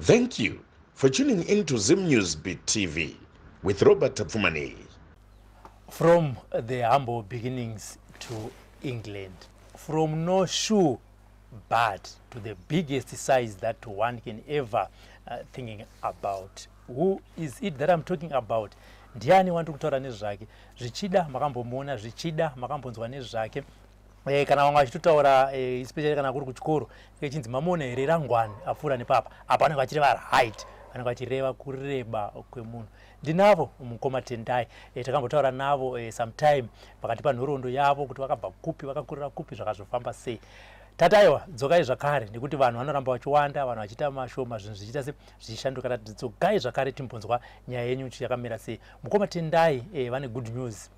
Thank you for tuning in to Zim News Beat TV with Robert Tapfumaneyi. From the humble beginnings to England, from no shoe but to the biggest size that one can ever thinking about. Who is it that I'm talking about? Ndiani wandiri kutaura nezvake? Zvichida makambomuona, zvichida makambonzwa nezvake. Kana vamwe vachitotaura especially kana kuri kuchikoro ichinzi mamuona here rangwani apfuura nepapa apa, vanenge vachireva height, vanenge vachireva kureba kwemunhu. Ndinavo mukoma Tendai. Takambotaura navo sometime pakati panhoroondo yavo kuti vakabva kupi, vakakurira kupi, zvakazofamba sei. Tati aiwa, dzokai zvakare nekuti vanhu vanoramba vachiwanda, vanhu vachiita mashoma, zvinhu zvichiita se zvichishanduka. Tati dzokai zvakare timbonzwa nyaya yenyu kuti yakamira sei. Mukoma Tendai vane good news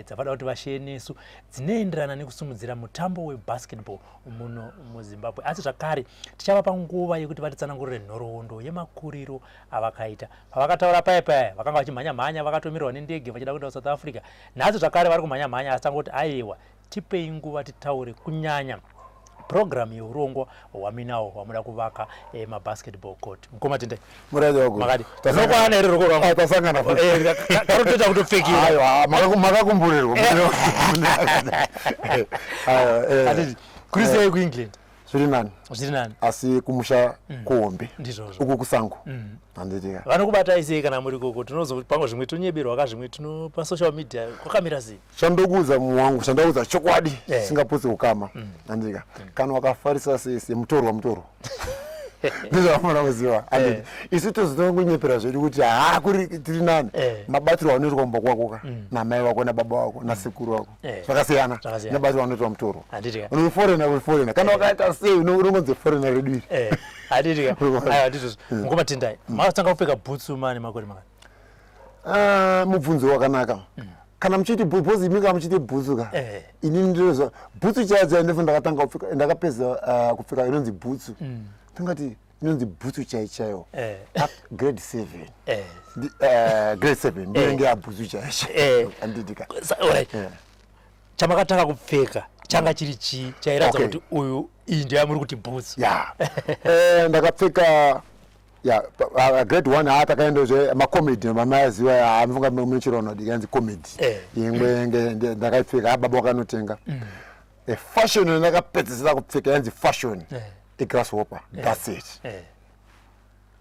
dzavada kuti vashare nesu dzinoenderana nekusimudzira mutambo webasketball muno muZimbabwe. Asi zvakare tichavapa nguva yekuti vatitsanangurire nhoroondo yemakuriro avakaita. Pavakataura paya paya vakanga vachimhanya mhanya, vakatomirwa nendege vachida kuenda kuSouth Africa. Nhasi zvakare vari kumhanya mhanya, asi tangoti aiwa, tipei nguva titaure, kunyanya program yeurongwa hwaminawo hwamuda kuvaka mabasketball court. Mukoma Tendai. Murayi wako. Makadi tinokwana here roko rwangu? Tasangana futi. Karotoita kutopfekiwa. Aiwa, makakumburirwa. Aiwa, Handiti kuri sei kuEngland? Zviri nani. Zviri nani. Asi kumusha kuhombe. Ndizvozvo. Uku kusango. Handiti ka. Vanokubatai sei kana muri koko? Tinozopangwa zvimwe, tonyeberwa ka zvimwe tino pasocial media. Kwakamira sei? Chandokuudza wangu, chandakuudza chokwadi singaputsi ukama. Handiti ka. Kana wakafarisa sei semutorwa mutorwa. Ndizvavafana kuziva. Handiti. Isu tozotongonyepera zvedu kuti ha, kuri tiri nani. Mabatirwo anoitwa kumba kwako ka namai vako nababa vako nasekuru vako zvakasiyana Zvakasiyana. nebatirwo anoitwa mutorwa. Handiti ka. Uri foreigner, uri foreigner. Kana wakaita sei unongonzi foreigner redu iri. Handiti ka. Aiwa, ndizvozvo. Mukoma Tendai, makatanga kupfeka bhutsu mane makore makati? Ah, mubvunzo wakanaka. Kana muchiti bhutsu, imi kana muchiti bhutsu ka, inini ndinozwa bhutsu chaiyo chaiyo ndofuna ndakatanga kupfeka, ndakapedza kupfeka inonzi bhutsu, tingati inonzi bhutsu chaiyo chaiyo up grade 7. Grade 7 ndinenge yabhutsu chaiyo chaiyo, handiti ka? Alright. Chamakatanga kupfeka changa chiri chii chairatidza kuti uyu, iyi ndoyamuri kuti bhutsu? Ya, ndakapfeka ya grade 1. Ha, takaenda zve macomedy, mamayaziva, anofunga muchirono yanzi comedy. Imwe ndakaipfeka, ha, baba wakanotenga. Fashion ndakapedzisira kupfeka yanzi fashion igrasshopper, that's it.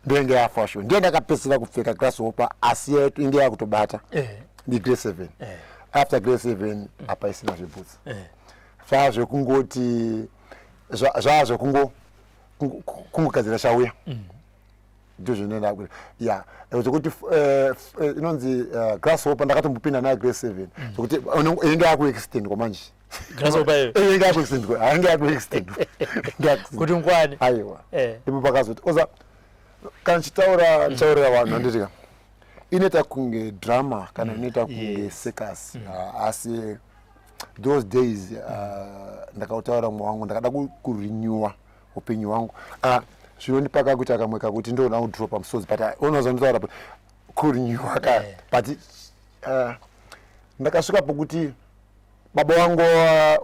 Ndoinge yafashion, ndiyo ndakapedzisira kupfeka grasshopper, asi inge yakutobata ndi grade 7. After grade 7 hapaisina zvebhutsu. Zvaa zvekungoti zvaa zvekungo kungogadzira chauya, ndo zvinoenda ya zvekuti inonzi grasshopper ndakatombopinda nayo grade 7, zvekuti inenge yakuextendwa manje. Grasshopper iyo? Inenge yakuextendwa, hainge yakuextendwa. Kuti ngwani. Aiwa. Ipo pakazoti oza kana ndichitaura, ndichaurira vanhu, handiti ka? Inoita kunge drama kana inoita kunge circus. Asi those days ndakautaura mumwe wangu, ndakada kurenewa upenyu hwangu. Zvinondipa kakuita kamwe kakuti ndoona kudropa musodzi, but unozondotaura kurenewa ka. But ndakasvika pokuti baba vangu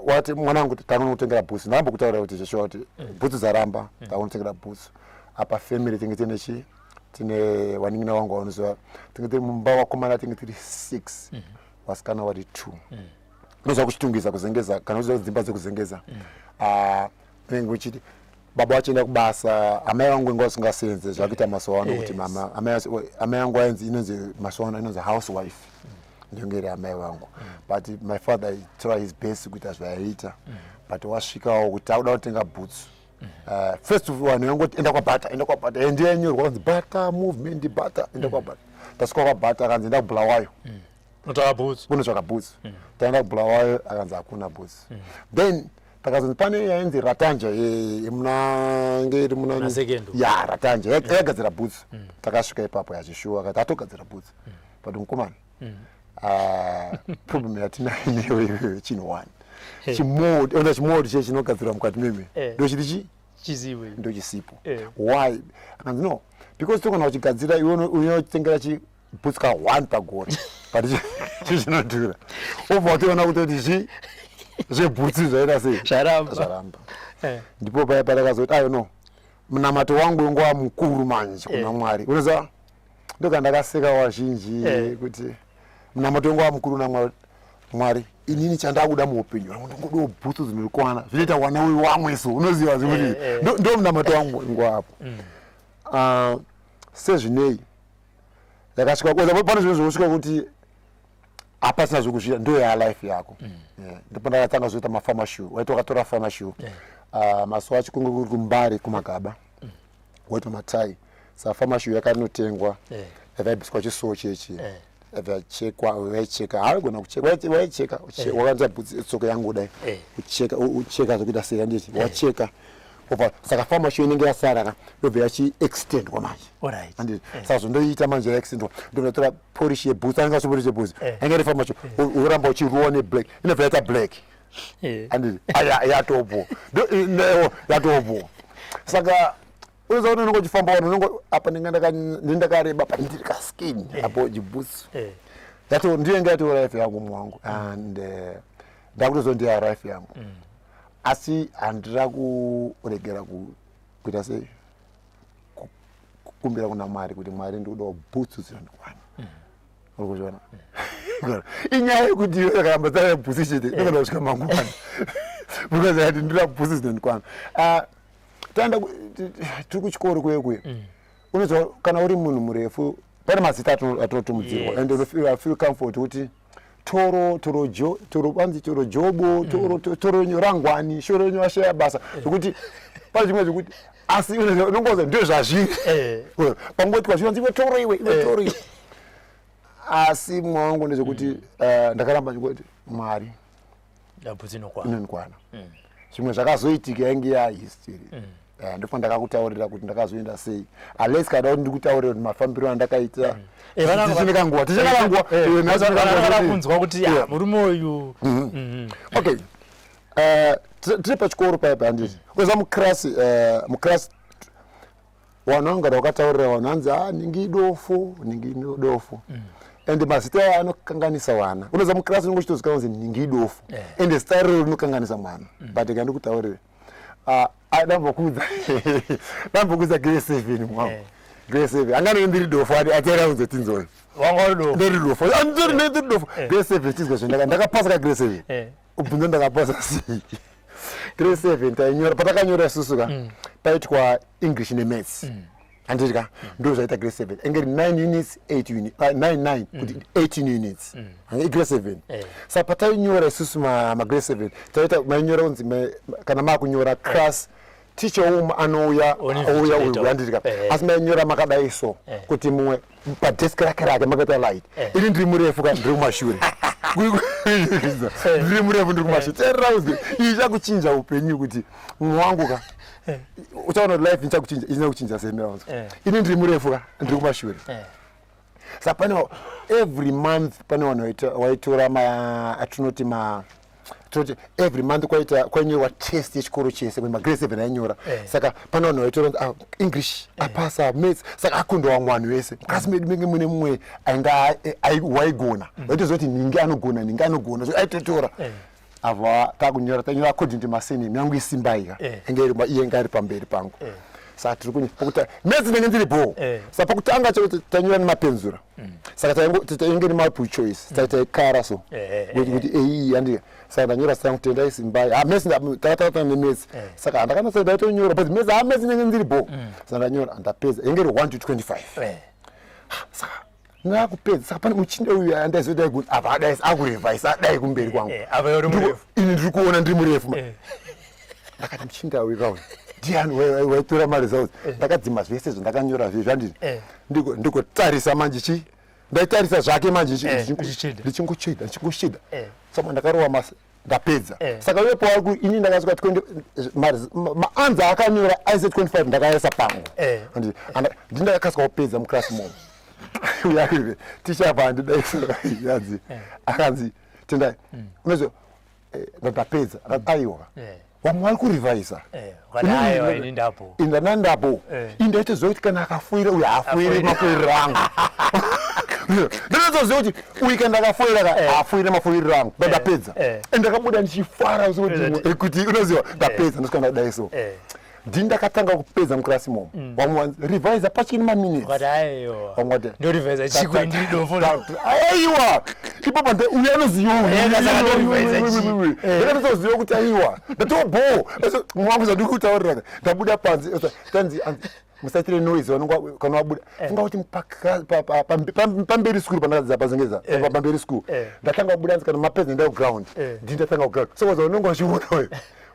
wati, "Mwanangu, takunotengera bhutsu." Ndakambokutaurira kuti zveshuwa kuti bhutsu dzaramba, takunotengera bhutsu. Apa family tinge tine chi tine vanin'ina vangu vanoziva, tinge tiri mumba vakomana tinge tiri six, vasikana vari two. Unoziva kuchitungisa kuzengeza, kana uziva dzimba dzekuzengeza. Ah, unenge uchiti baba vachienda kubasa, amai vangu inga vasingasenze zvakuita mazuva ano kuti mama amai vangu ainzi inonzi mazuva ano inonzi housewife, ndinge iri amai vangu. But my father try his best kuita zvaiita, but wasvikawo kuti akuda kutenga boots. First of all vanhu vangoti, "Enda kwaBata, enda kwaBata." Ndiye yanyorwa kunzi Bata movement, Bata, enda kwaBata. Tasvika kwaBata, akanzi, "Enda kuBulawayo." Unotsvaka bhutsu. Kunotsvaka boots. Taenda kuBulawayo, akanzi hakuna boots. Then takazonzi pane yainzi Ratanja yemuna nge iri muna Muna Second. Ya, Ratanja yagadzira boots. Takasvika ipapo, yazvishuwa, akati atogadzira boots, but mukomana, problem yatinayo newe iwewe chinhu one, chimold, ona chimold chiye chinogadzirwa mukati meme ndochiri chi Chiziwe. Ndochisipo. Why? Akanzi no, because togona kuchigadzira, iwe unotengera chi boots ka one pagore, but chichinodhura, obva watoona kutoti chi zvebhutsu zvaita sei. Zvaramba. Zvaramba. Ndipo paya patakazoti ayo no. Munamato wangu wengova mukuru manje kuna Mwari. Unoziva, ndoka ndakaseka wazhinji kuti munamato wengova mukuru kuna Mwari. Mwari, inini chandakuda muupenyu hwangu ndingodawo bhutsu dzinokwana zvinoita wana uyu wamweso. Unoziva zvekuti ndo munamato wangu wengovapo. Ah, sezvinei yakasvika pane zvinhu zvinosvika kuti hapasina zvekuzviita, ndo yalife yako. Yeah. Ndipo ndakatanga zoita mafarmer shoe. Waiti wakatora farmer shoe, ah, mazuva acho kunge kuri kuMbare kumagaba, waita matai. Saka farmer shoe yakanotengwa, yakaibviswa chisuwo chechi, yachekwa, waicheka, haigona kucheka, waicheka wakaita bhutsi tsoka yangu dai ucheka, ucheka zvekuita sei, handiti wacheka obva. Saka farmer shoe inenge yasara ka, yobva yachiextendwa manje. Handiti saka zvondoita manje, yaextendwa, ndobva polish yebhutsu, anenge achipolish yebhutsu, ainge iri farmer shoe, woramba uchiruwa neblack, inobva yaita black. Handiti aya yatopo yatopo. Saka unoziva kuti unenge uchifamba, vanhu unenge apa ndinge ndakareba, pa ndiri kaskin apo chibhutsu. Yato ndiyo inge yatova life yangu mwangu, and ndakutoziva ndiyo life yangu, asi handira kuregera kuita sei, kukumbira kuna Mwari kuti, "Mwari, ndikudawo bhutsu dzinondikwana." Uri kuzviona, inyaya yekuti iwe yakaramba dzaya bhutsu chete, inogona kusvika mangwana, because akati ndinoda bhutsu dzinondikwana. Ah, taenda tiri kuchikoro kuye kuye, unoziva kana uri munhu murefu pane mazita atinotumidzirwa, and I feel comfort kuti toro toro jo toro banzi toro jobo toro toro rangwani shoro renyu ashaya basa, zvekuti pane zvimwe zvekuti, asi unongoza ndo zvazviri. Pangoitwa zvinonzi, "Iwe toro, iwe, iwe toro, iwe." Asi mumwe wangu ndezvekuti ndakaramba ndikuti, "Mwari, Bhutsu inokwana." Inondikwana. Zvimwe zvakazoitika yainge yahistory. Ndofa ndakakutaurira kuti ndakazoenda sei, unless kada kuti ndikutaurira kuti mafambiro andakaita. Tichine kanguva, tichine kanguva. Nhasi tine kanguva. Vana kunzwa kuti ah, murume uyu. Okay. Tiri pachikoro paya, handiti unoziva muclass vanhu vangada vakataurira vanhu, hanzi, "A, ningi idofo, ningi idofo," and mazita aya anokanganisa vana. Unoziva muclass unenge uchitozikanwa kunzi ningi idofo, and zita iroro rinokanganisa mwana. But kandikutaurire, ndambokuudza grade 7 mwangu. Grade 7 anganenge ndiri dofo, ati atera kuzotinzoi. Wanga uri dofo. Ndiri dofo. Ah, ndiri dofo grade 7. Chizwa zvendaka ndakapasa ka grade 7. Ubvunzo, ndakapasa sei grade 7? Tainyora, patakanyora isusu ka, paitwa English nemaths, handiti ka? Ndo zvaita grade 7, enge ri 9 units, 8 unit, 9 9, kuti 18 units. Grade 7. Saka patainyora isusu magrade 7, taita mainyora kunzi kana maakunyora class teacher umu anouya ouya uyu, handiti ka? Asi mainyora makadai so, kuti mumwe padesk rake makaita light. Ini ndiri murefu ka, ndiri kumashure, ndiri murefu, ndiri kumashure. Teerera uzwe, iyi ichakuchinja upenyu, kuti mumwe wangu ka, uchaona kuti life ichakuchinja, isina kuchinja semira. Ini ndiri murefu ka, ndiri kumashure. Saka pane every month pane vanhu vaitora atinoti ma tinoti every month kwaita kwainyorwa test yechikoro chese, kuti magrade 7 ainyora. Saka pane vanhu vaitora kuti, ah, English apasa, maths, saka akundwa vamwe vanhu vese. Mukasi medu menge mune mumwe ainga waigona, vaitoziva kuti ningi anogona, ningi anogona, so aitotora. Ava takunyora, tanyora according to masurname yangu, isimbaika. Inge iri iye inge ari pamberi pangu. Saka tiri kunya pakuti maths ndenge ndiri bho. Saka pakutanga chekuti tanyora nemapenzura, saka tainge nemultiple choice, saka taikara so kuti ei handi. Saka ndanyora zita rangu, Tendai Simbai. Ha, maths takatakatana nemaths. Saka handakanatsa, ndaitonyora, but maths, ha, maths ndenge ndiri bho. Saka ndanyora, ndapedza, inge iri 1 to 25. Saka ndakupedza, saka pane muchinda uyu andaiziva kuti aigona, apa adai akurevhaisa, adai kumberi kwangu. Apa uri murefu. Ini ndiri kuona ndiri murefu. Ndakati, muchinda uyu kauyu ndiani waitora maresults? Ndakadzima zvese zvandakanyora zvezvo, handiti? Ndikotarisa manje chi ndaitarisa zvake manje Uchichida. Ndichingocheda, ndichingocheda. Saka ndakarova masa, ndapedza. Saka iwepo waku ini ndakasvika 20, maanswer akanyora aise 25, ndakaisa pangu. Ndindakakasika kupedza muclass momo. Uyaive ticha apa andidayanzi, akanzi, "Tendai, unoziva ndapedza." Akati, "Aiwa, vamwe vari kurevhaisa." Ukati, "Aiwa, ini ndapo." Indana ndapo. Indaitoziva kuti kana akafoira uyu, haafoiri mafoiriro angu. Ndinotoziva kuti uyu kana ndakafoira ka, haafoiri mafoiriro angu. Ndapedza. Ndakabuda ndichifara kuti unoziva ndapedza, ndosvika ndadai so. Ndini ndakatanga kupedza mukirasi imomo. Vamwe revise pachine maminutes. Ukati aiwa. Vamwe vati Ndorevise chiko ndiri dofo. Aiwa, ipapo uyu anoziva. Saka ndorevise chi. Ndakatozoziva kuti aiwa, ndatobho mwangu zvandiri kutaurira. Ndabuda panze, tanzi anzi musaitire noise vanonga kana wabuda. Funga kuti pamberi school pandakadzidza paZengeza, pamberi school. Ndatanga kubuda, anzi kana mapedza endai kuground. Ndini ndatanga kuground, so waza unonga uchiona uyu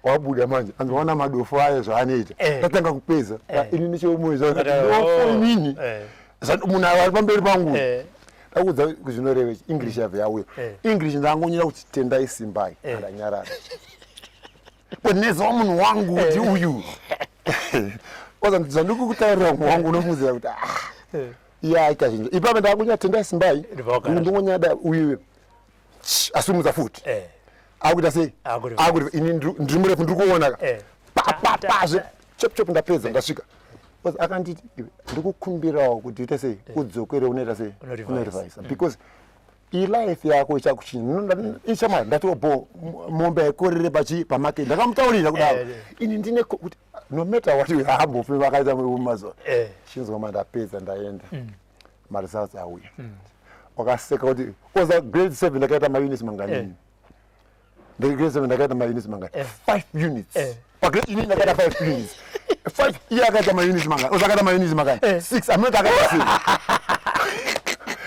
wabuda manje, anzi waona madofo ayo zvaanoita. Ndatanga kupedza ini nechemumoyo Ukati, dofo inini. Munhu ari pamberi pangu. Ndakuudza zvinoreva English yabva yauya. English ndangonyora kuti "Tendai Simbai". Andanyarara nezwa munhu wangu kuti uyu oza zvandikukutaurira wangu unofungidzira kuti ah, iye aita zvinhu ipapo. Ndakunyora "Tendai Simbai". Ndibva wakara. Ndingonyada uyu asimudza futi. Akuita sei? Akurevise. Akuti ini ndiri murefu, ndiri kuona ka. Papapazve chop chop, ndapedza, ndasvika. Because akanditi, "Iwe, ndikukumbirawo kuti uite sei, udzokere unoita sei?" Unorevise. Unorevisa because ilife yako ichakuchinja ichamai. Ndatiwo bo mombe haikorere pachi pamarket, ndakamutaurira kudaro. Ini ndine kuti no matter what, haambofi vakaita mumazuva. Chinzwa ma ndapedza, ndaenda, maresults auya. Wakaseka kuti oza grade 7 ndakaita maunits manganini? Grade 7 ndakaita maunits mangani? 5 units. Pagrade ini ndakaita 5 units, 5. Iye akaita maunits mangani? Oza akaita maunits mangani? 6. Amene akaita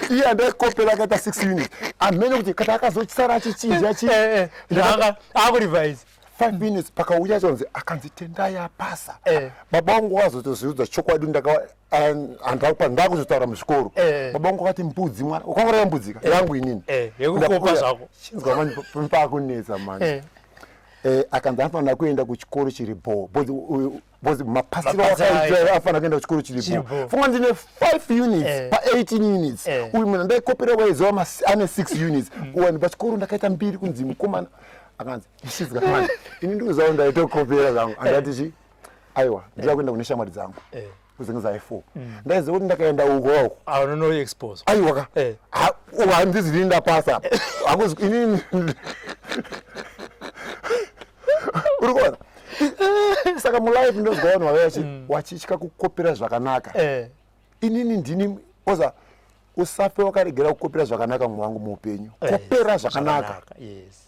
6, iye andaikopera akaita 6 units. Amene kuti kata akazosara achichinja chi Akurevise. 5 minutes pakauya chonzi akanzi "Tendai apasa." Baba vangu vazotozviudza chokwadi, handakupa ndakuzotaura muzvikoro. Baba vangu vakati, "Mbudzi mwana ukauraya mbudzi ka yangu inini." Yekukopa zvako. Chinzwa manje, pakunetsa manje. Akanzi anofanira kuenda kuchikoro chiri bo because mapasiro Mapasiro akaita afanira kuenda kuchikoro chiri Chiri bo. bo. Funga ndine 5 units pa18 units. Uyu munhu andaikopera waiziva ane 6 units. Uwani pachikoro ndakaita mbiri kunzi mukomana akanzi chizwa manje, ini ndikuziva ndaitokopera zvangu. Andati chi aiwa, ndida kuenda kune shamwari dzangu kuZengeza High 4. Ndaiziva kuti ndakaenda uko uko Aunono expose. Aiwa ka. Handizi ndapasa apa. Hakuzi inini uri kuona. Saka mulife ndozwa vanhu vauya wachitya kukopera zvakanaka. Inini ndini oza usafe wakaregera kukopera zvakanaka mumwe wangu muupenyu. Kopera zvakanaka.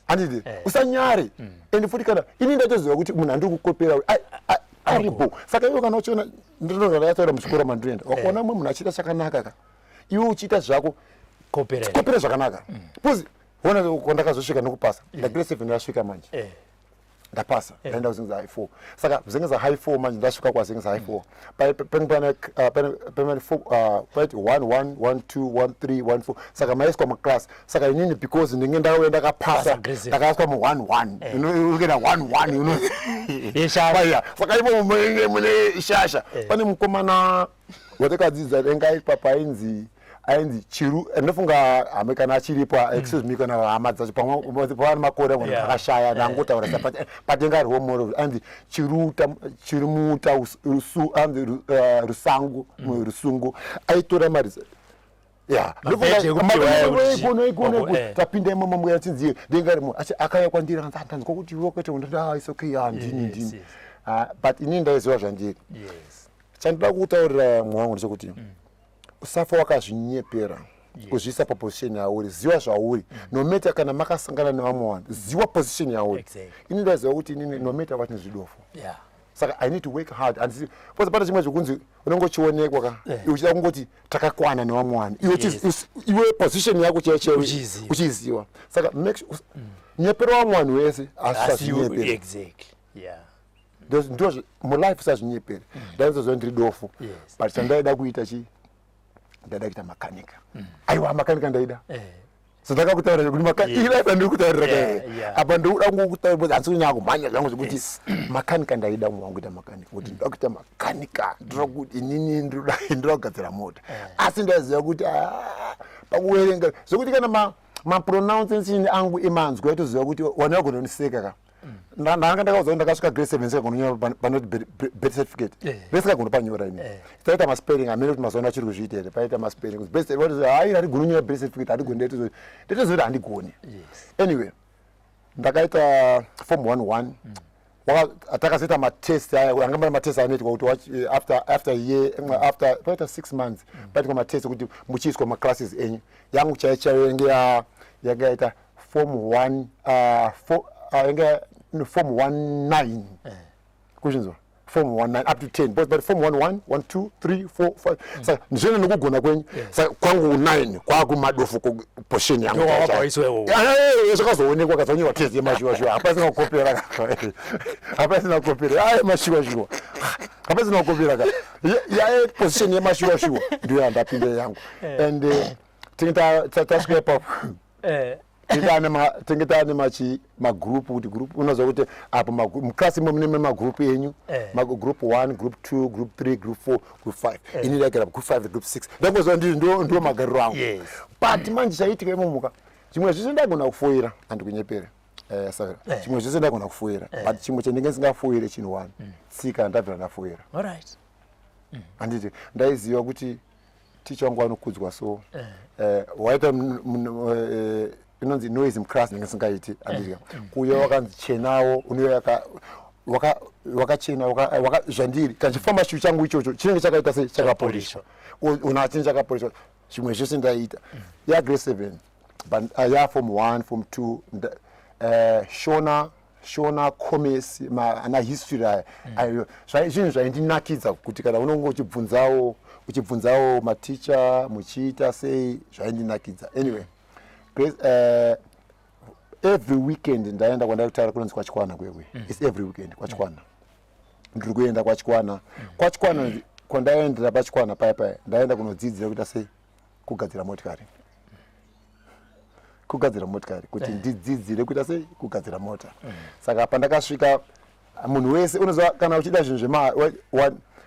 Handiti? Usanyare. Ende futi kana ini ndatoziva kuti munhu andiri kukopera uyu aripo. Saka iwe kana uchiona, ndinozva ndakataura muchikoro mandinoenda, wakaona mumwe munhu achiita chakanaka ka, iwe uchiita zvako, Kopera. Kopera zvakanaka because ona kwandakazosvika nokupasa. Ndagrade 7 ndasvika manje. Ndapasa, ndaenda kuZengeza High 4. Saka Zengeza High 4 manje, ndasvika kwaZengeza High 4, pane pane four, paiti 1 1 1 2 1 3 1 4. Saka maiswa muclass. Saka inini because ndinge ndauya ndakapasa, Pasa grade seven. Ndakaiswa mu 1 1, ukenda 1 1 uno Yeshasha. Paya, saka ivo mune shasha. Pane mukomana watakadzidza denga ipapa ainzi Chiru. Ndinofunga hame kana achiripo, excuse me kana hama dzacho, pamwe pane makore amwe akashaya. Ndangotaura patenga ariwo moro ainzi Chiruta, Chirimuta anzi Rusangu, Rusungu. Aitora mari ya Mabheji ekupiwa aya kuti ikono. Tapinda imomo mbuya chinzi denga rimo akauya kwandiri akanzi, "Ndanzwa kuti iwe wakaita." Ndati, "Ah, it's okay, ah, ndini, ndini." Ah, but inini ndaiziva zvandiri. Chandida kutaurira mwe wangu ndechekuti usafa wakazvinyepera kuzviisa paposition yauri. Ziva zvauri, no matter kana makasangana nevamwe vanhu, ziva position yauri. Ini ndaiziva kuti inini no matter what ndizvidofo. Saka I need to work hard. Handisi because pane chimwe zvekunzi unenge uchionekwa ka, iwe uchida kungoti takakwana nevamwe vanhu, iwe iwe position yako chaiyo chaiyo Uchiiziva. uchiiziva. Saka make sure nyepera vamwe vanhu vese, asi Asi usazvinyepera. Exactly, yeah. Ndo mulife usazvinyepere. Ndaizozva ndiri dofo. But chandaida kuita chi ndaida kuita makanika. Aiwa, makanika ndaida. So ndakakutaurira kuti ilife yandiri kutaurira kai apa, ndikuda kungokutaura because handisi kunyanya kumhanya zvangu zvekuti makanika ndaida mumwe wangu kuita makanika, kuti ndoda kuita makanika, ndoda kuti inini ndoda kugadzira mota. Asi ndaiziva kuti ah, pakuverenga zvekuti kana mapronunciation angu emanzwi aitoziva kuti vanhu vagona kundiseka ka. Ndanga ndakauza kuti ndakasvika grade 7 sikagononyora panoti birth certificate. Vesikagona panyora ini. Taita maspelling amene kuti mazuva ano achiri kuzviita here, paita maspelling birth certificate, hai, handigoni kunyora birth certificate, handigoni. Ndetozoti handigoni. Anyway, ndakaita form 1 1. Takazoita matest aya, anga mane matest anoitwa kuti after year, after paita 6 months, paitwa matest kuti muchiiswa maclasses enyu. Yangu chaiyo chaiyo yange yanga yaita form one, four, yange no, form 1 9, kuzvinzwa, form 1 9 up to 10, but form 1 1 1 2 3 4 5. Saka zvino nekugona kwenyu, saka kwangu 9 kwakumadofu position yangu. Ndo chaiyo. wawabva waiswa iwowo. Zvakazoonekwa, kazonyorwa test yemashuwa-shuwa, hapasina kukopera, hapasina kukopera aya mashuwa-shuwa, hapasina kukopera ka. Yaye position yemashuwa-shuwa ndiyo yandapinda yangu. And tinge tasvika ipapo, tinge taane machi magroup, kuti group unoziva kuti apo muklasi imo mune magroup enyu. Group 1, group 2, group 3, group 4, group 5. Ini ndagara group 5, group 6. Ndangoziva ndiri ndo magariro angu. But manje chaitika imomuka, zvimwe zvese ndagona kufoira, handikunyepere. Saka zvimwe zvese ndagona kufoira, but chimwe chandinge ndingafoire chinhu one, tsika, ndabvira ndafoira. All right. Handiti ndaiziva kuti ticha wangu anokudzwa, so waita inonzi noise muclass ndinge singaiti, handiti kuuya wakanzi chenawo, unouya wakachena, zvandiri kana chifamba chiu changu ichocho chinenge chakaita sei, chakapolishwa, una chinenge chakapolishwa. Zvimwe zvese ndaiita ya grade 7, but ya form 1, form 2, Shona, commerce, ana history aya ayo, zvinhu zvaindinakidza kuti kana unonge uchibvunzawo maticha muchiita sei, zvaindinakidza. Anyway, every weekend ndaenda kwandakutaura kunonzi kwaChikwana kwekwe. It's every weekend kwaChikwana, ndiri kuenda kwaChikwana. KwaChikwana kwandaendera, paChikwana paya paya, ndaenda kunodzidzira kuita sei, kugadzira motikari, kugadzira motikari, kuti ndidzidzire kuita sei, kugadzira mota. Saka pandakasvika, munhu wese unoziva kana uchida zvinhu zvema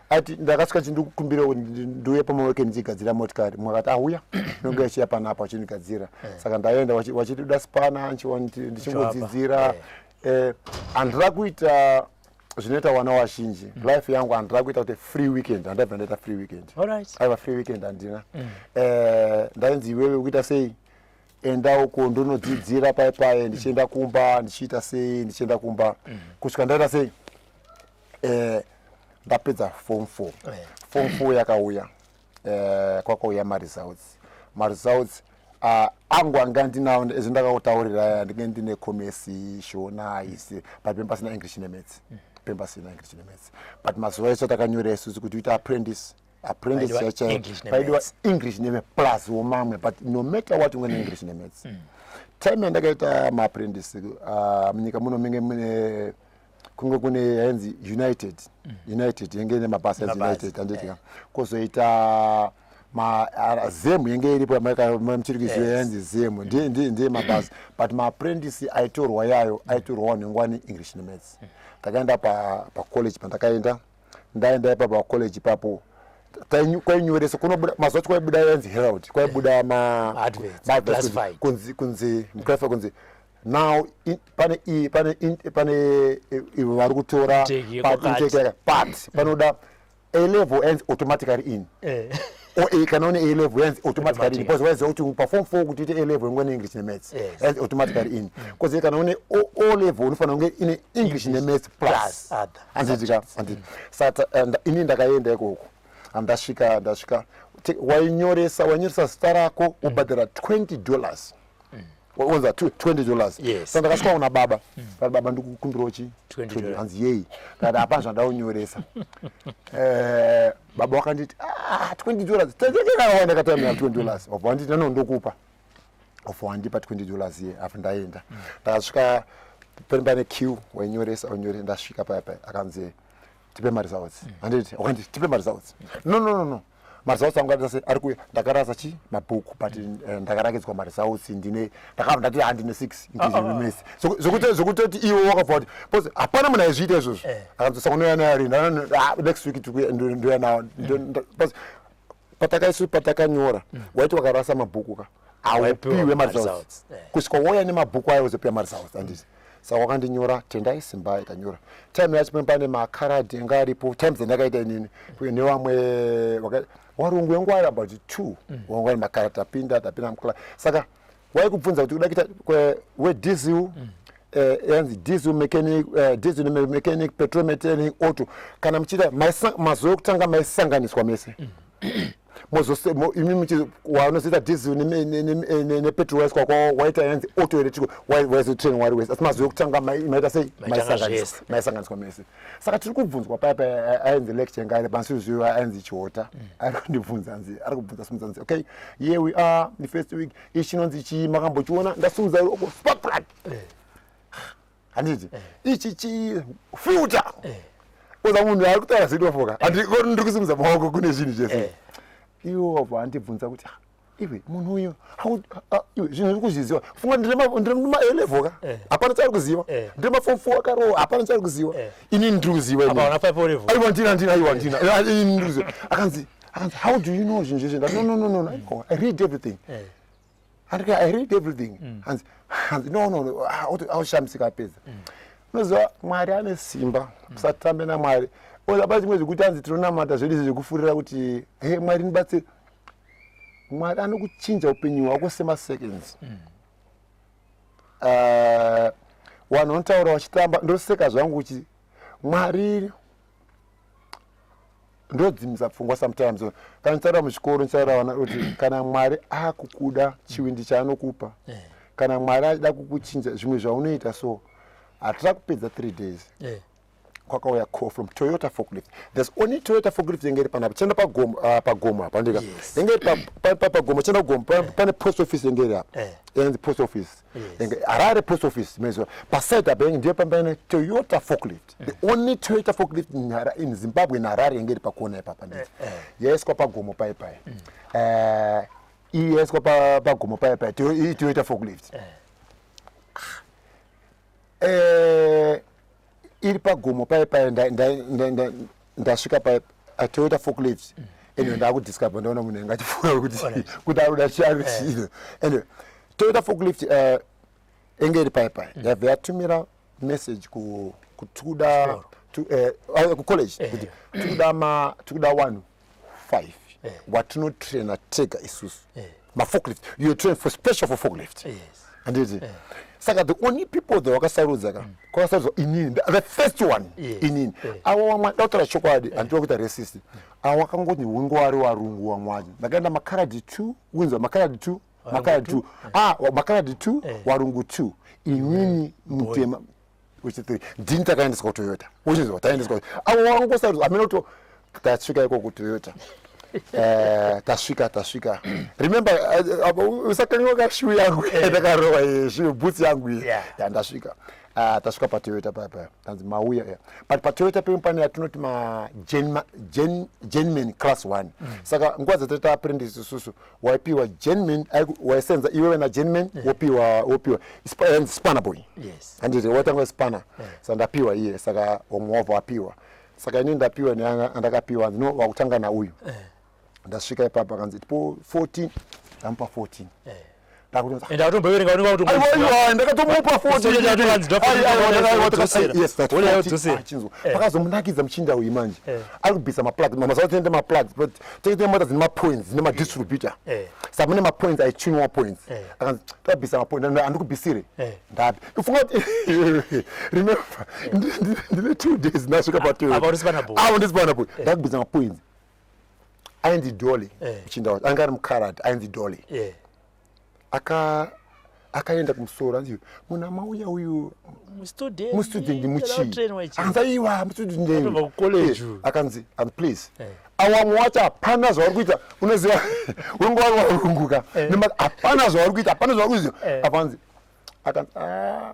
ati ndakasvika chindikukumbira kuti ndiuye pamaweke ndichigadzira motikari. Mumwe akati auya nonge achiya panapa achindigadzira. Saka ndaenda wachiti uda spana, ndichingodzidzira. Handira kuita zvinoita wana wazhinji. Life yangu handira kuita kuti free weekend, handabva ndaita free weekend. All right. Aiwa, free weekend handina. Ndainzi iwewe kuita sei, enda uko ndonodzidzira pai pai, ndichienda kumba, ndichiita sei, ndichienda kumba kusvika ndaita sei, ndapedza form 4. Form 4 yakauya, kwakauya maresults. Maresults angu anga ndinawo ezvo ndakakutaurira aya, ndinge ndine commerce, Shona, isi, but pemba pasina English nemaths, pemba pasina English nemaths. But mazuva ese takanyora isusu kuti uite apprentice Paidiwa chaiyo, English paidiwa nemaths. English neme plus womamwe, but no matter what unge neEnglish nemaths. Time yandakaita maapprentice, munyika muno minge mune kunge kune yainzi United, United yenge ine mabasa yanzi Mabasa, United, handiti ka? Kwozoita ma Zem yenge iripo, muchiri kuiziva, yainzi Zem, ndiye mabasa. But maapprentice aitorwa yayo, aitorwa vanhu vengwani English nemaths. Ndakaenda pacollege, pandakaenda, ndaenda ipapo pacollege ipapo, kwainyoresa kunobuda mazuva acho, kwaibuda yainzi Herald, kwaibuda ma Adverts, ma-adverts classified. Kunzi muclassify, kunzi now pane pane ivo vari kutora Intake yekwakati. intake but panoda A level ends automatically in or A, kana une A level ends automatically in, Automatic. because waiziva kuti paform 4 kuti uite A level ingwe neEnglish nemaths, ends automatically in. Because kana une O level unofanira kunge ine English nemaths plus Plus other Handiti? Handiti? Saka ini ndakaenda ikoko, handasvika, ndasvika, wainyoresa zita rako, wobhadhara $20, wanza $20. Saka ndakasvika kuna baba, kati, "Baba, ndikukumbirawo chi $20." 20. Hanzi, "Yei?" Kati, "Hapana zvandaunyoresa." Baba wakanditi, "Ah, $20 tetekakawanda katime ya $20." Wabva wanditi, "No, ndokupa." Wabva wandipa $20 iye. Apo ndaenda, ndakasvika pane queue, wainyoresa, wainyoresa. Ndasvika paya paya, akanzi, "Tipe maresults." Handiti wakanditi, "Tipe maresults." "No, no, no, no, maresults angu aita sei, ari kuuya." Ndakarasa chi mabhuku, but ndakarakidzwa maresults. Ndine ndakabva ndati handine 6 English nemaths. Zvekutoti iwe wakabva kuti, because hapana munhu aizviita izvozvo. Akanzi, "Saka unouya nayo rini?" "Ah, next week ndouya nawo." Because patakaisu patakanyora, waiti wakarasa mabhuku ka, Waipiwa aupiwe maresults maresults, kusvika wouya nemabhuku ayo, uzopiwa maresults, handiti? Saka wakandinyora Tendai Simba, ikanyora time yacho pane makaradhi anga aripo time dzandakaita inini nevamwe warungu wengu ari about two, wanga vari makaradhi. Tapinda muclass, saka waikubvunza kuti uda kuita wediesel. Yanzi diesel mechanic, diesel mechanic, petrol mechanic, auto. Kana muchiita mazuva ekutanga maisanganiswa mese. Imi wanozoita diesel nepetrol waiswa kwawo, waita yanzi auto electrical, waizotrain wari wese, asi mazuva ekutanga maita sei? Maisanganiswa mese. Saka tiri kubvunzwa paya paya, ainzi lecture ngaari pansizviyo, ainzi Chihota, ari kundibvunza, anzi ari kubvunza, simudza, anzi, "Okay, here we are, the first week. Ichi chinonzi chii? Makambochiona?" Ndasimudza ruoko, spark plug. Handiti ichi chi filter? Oza munhu ari kutaura zvidofoka, ndiri kusimudza maoko kune zvinhu zvese. Iwo wabva andibvunza kuti, "Ah, iwe munhu uyu, iwe zvinhu uri kuzviziva?" Funga ndine ma-A level ka. Hapana chaari kuziva. Ndine maform 4 akarowa, hapana chaari kuziva. Inini ndiri kuziva inini. Apa una 5 O level. Aiwa, ndina, ndina, aiwa, ndina. Inini ndiri kuziva. Akanzi, "How do you know zvinhu zvese?" Ndati, "No, no, no, no, no, I read everything." Andika, "I read everything." Hanzi, "No, no, no." Ah, aushamisika apedza. Unoziva, Mwari ane simba, usatambe naMwari. Oza chimwe zvekuti hanzi tinonamata zvedu izvi zvekufurira kuti, "He, Mwari, ndibatsire." Mwari anokuchinja upenyu hwako semaseconds. Vanhu vanotaura vachitamba, ndoseka zvangu kuti Mwari ndodzimisa pfungwa sometimes. Kana ndichitaura muchikoro, ndichitaura vana kuti kana Mwari akukuda, chiwindi chaanokupa, kana Mwari achida kukuchinja zvimwe zvaunoita, so hatira kupedza 3 days, kwakauya call from Toyota forklift. There's only Toyota forklift yenge iri panapa. Chienda pagomo, pagomo apa ndika yenge iri pagomo. Chienda kugomo, pane post office yenge iri apa. Yanzi post office. Harare post office mezo paside apa yenge ndiyo pambane Toyota forklift, the only Toyota forklift in Zimbabwe, in Harare, yenge iri pakona ipapa. Nditi yaiswa pagomo pai pai. Iyi yaiswa pagomo pai pai, iyi Toyota forklift. Iri pagomo pai pai, ndasvika pa Toyota forklift. Anyway, ndakudiscover, ndaona munhu anga achipfuura kuti arikuda chiari chii. Anyway, Toyota forklift enge iri pai pai, yabva yatumira message kuti kuda kucollege kuti tikuda vanhu 5 watinotraina tega isusu maforklift. You train for special for forklift. Handiti saka the only people that wakasarudza ka, kwakasarudzwa inini, the first one. Inini. Avo vamwe, da kutaura chokwadi, handiti kuita racist, avo wakangoti wingo wari warungu. Wamwe wacho ndakaenda makaradhi 2, winzwa, makaradhi 2, makaradhi 2, ah, makaradhi 2, warungu 2, inini mutema which 3. Ndini takaendeswa kuToyota, uchinzwa, taendeswa. Avo wangosarudzwa hamene kuti tasvika iko kuToyota. Tasvika, remember, usakanyiwa kashoe yangu ndakarowa, shoe, boots yangu iyi. Yandasvika. Ah, tasvika paToyota papa, tanzi mauya. Yeah. But paToyota pemu pane yatinoti ma journeyman class 1. Saka nguva dzatati apprentice isusu, waipiwa journeyman, waisenza iwewe najourneyman, wopiwa yanzi spanner boy. Handiti watanga spanner. Saka ndapiwa iye, saka wamwe wabva wapiwa. Saka inini ndapiwa andakapiwa, no, wakutanga nauyu. Ndasvika ipapo, akanzi tipo 14, ndamupa 14. Ndakuti Ende automboverenga, unenge aiwa, aiwa, ndakatomupa 14. Saka ndatokanzi ndo Ai, ai, 14 wodzosera. Yes, that Wona 14. wodzosera. Ah, chinzwa, pakazomunakidza muchinda uyu manje. Ari kubvisa maplug. Mazuva tinoenda maplugs, but tete mota dzine mapoints, dzine madistributor. Saka mune mapoints aichunwa points. Akanzi tabvisa mapoints, handikubvisire. Ndapi ufunga kuti, remember, ndine 2 days ndasvika paToyota. Apa uri spanner boy. Apo ndi spanner boy, ndakubvisa mapoints. Ainzi Dolly. Muchinda wacho anga ari mukarad, ainzi Dolly. Akaenda kumusoro, anzi, "Munhu amauya uyu mustudent mustudent muchii?" Muchii. Akanzi, "Aiwa, mustudent." Atobva kucollege. Akanzi, "And please, awamwe wacho hapana zvauri kuita." Unoziva, unenge wari warunguka. Hapana zvauri kuita, hapana zvauri kuziva. Apanzi akanzi, "Ah,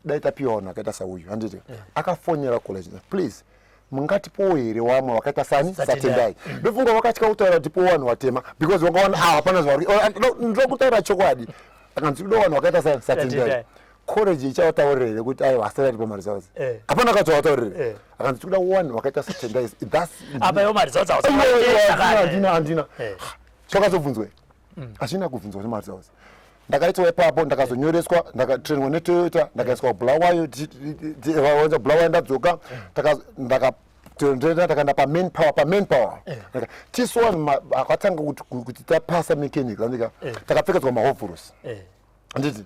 dai tapiwa vanhu vakaita sauyu." Handiti akafonera college, "Please, mungatipowo here wamwe vakaita sani?" Satendai. Satendai. Ndofunga vakatya kutaura kuti po vanhu vatema, because vakaona, ah, hapana zvauri. Ndoda kutaura chokwadi, akanzi kuda vanhu vakaita sani, Satendai. Satendai. College ichawataurira here kuti aiwa, asati atipa maresults? Hapana akatovautaurira. Akanzi tikuda vanhu vakaita Satendai. That's Apa iwo maresults Aiwa, aiwa, handina, handina. Zvakazobvunzwe, hazvina kubvunzwa nemaresults. Ndakaitwa ipapo, ndakazonyoreswa, ndakatrainwa neToyota, ndakaiswa Bulawayo. Bulawayo ndadzoka, ndakaenda paManpower, paManpower tisu vanhu akatanga kuti tapasa mechanic andika, takapfekedzwa mahovhorosi. Handiti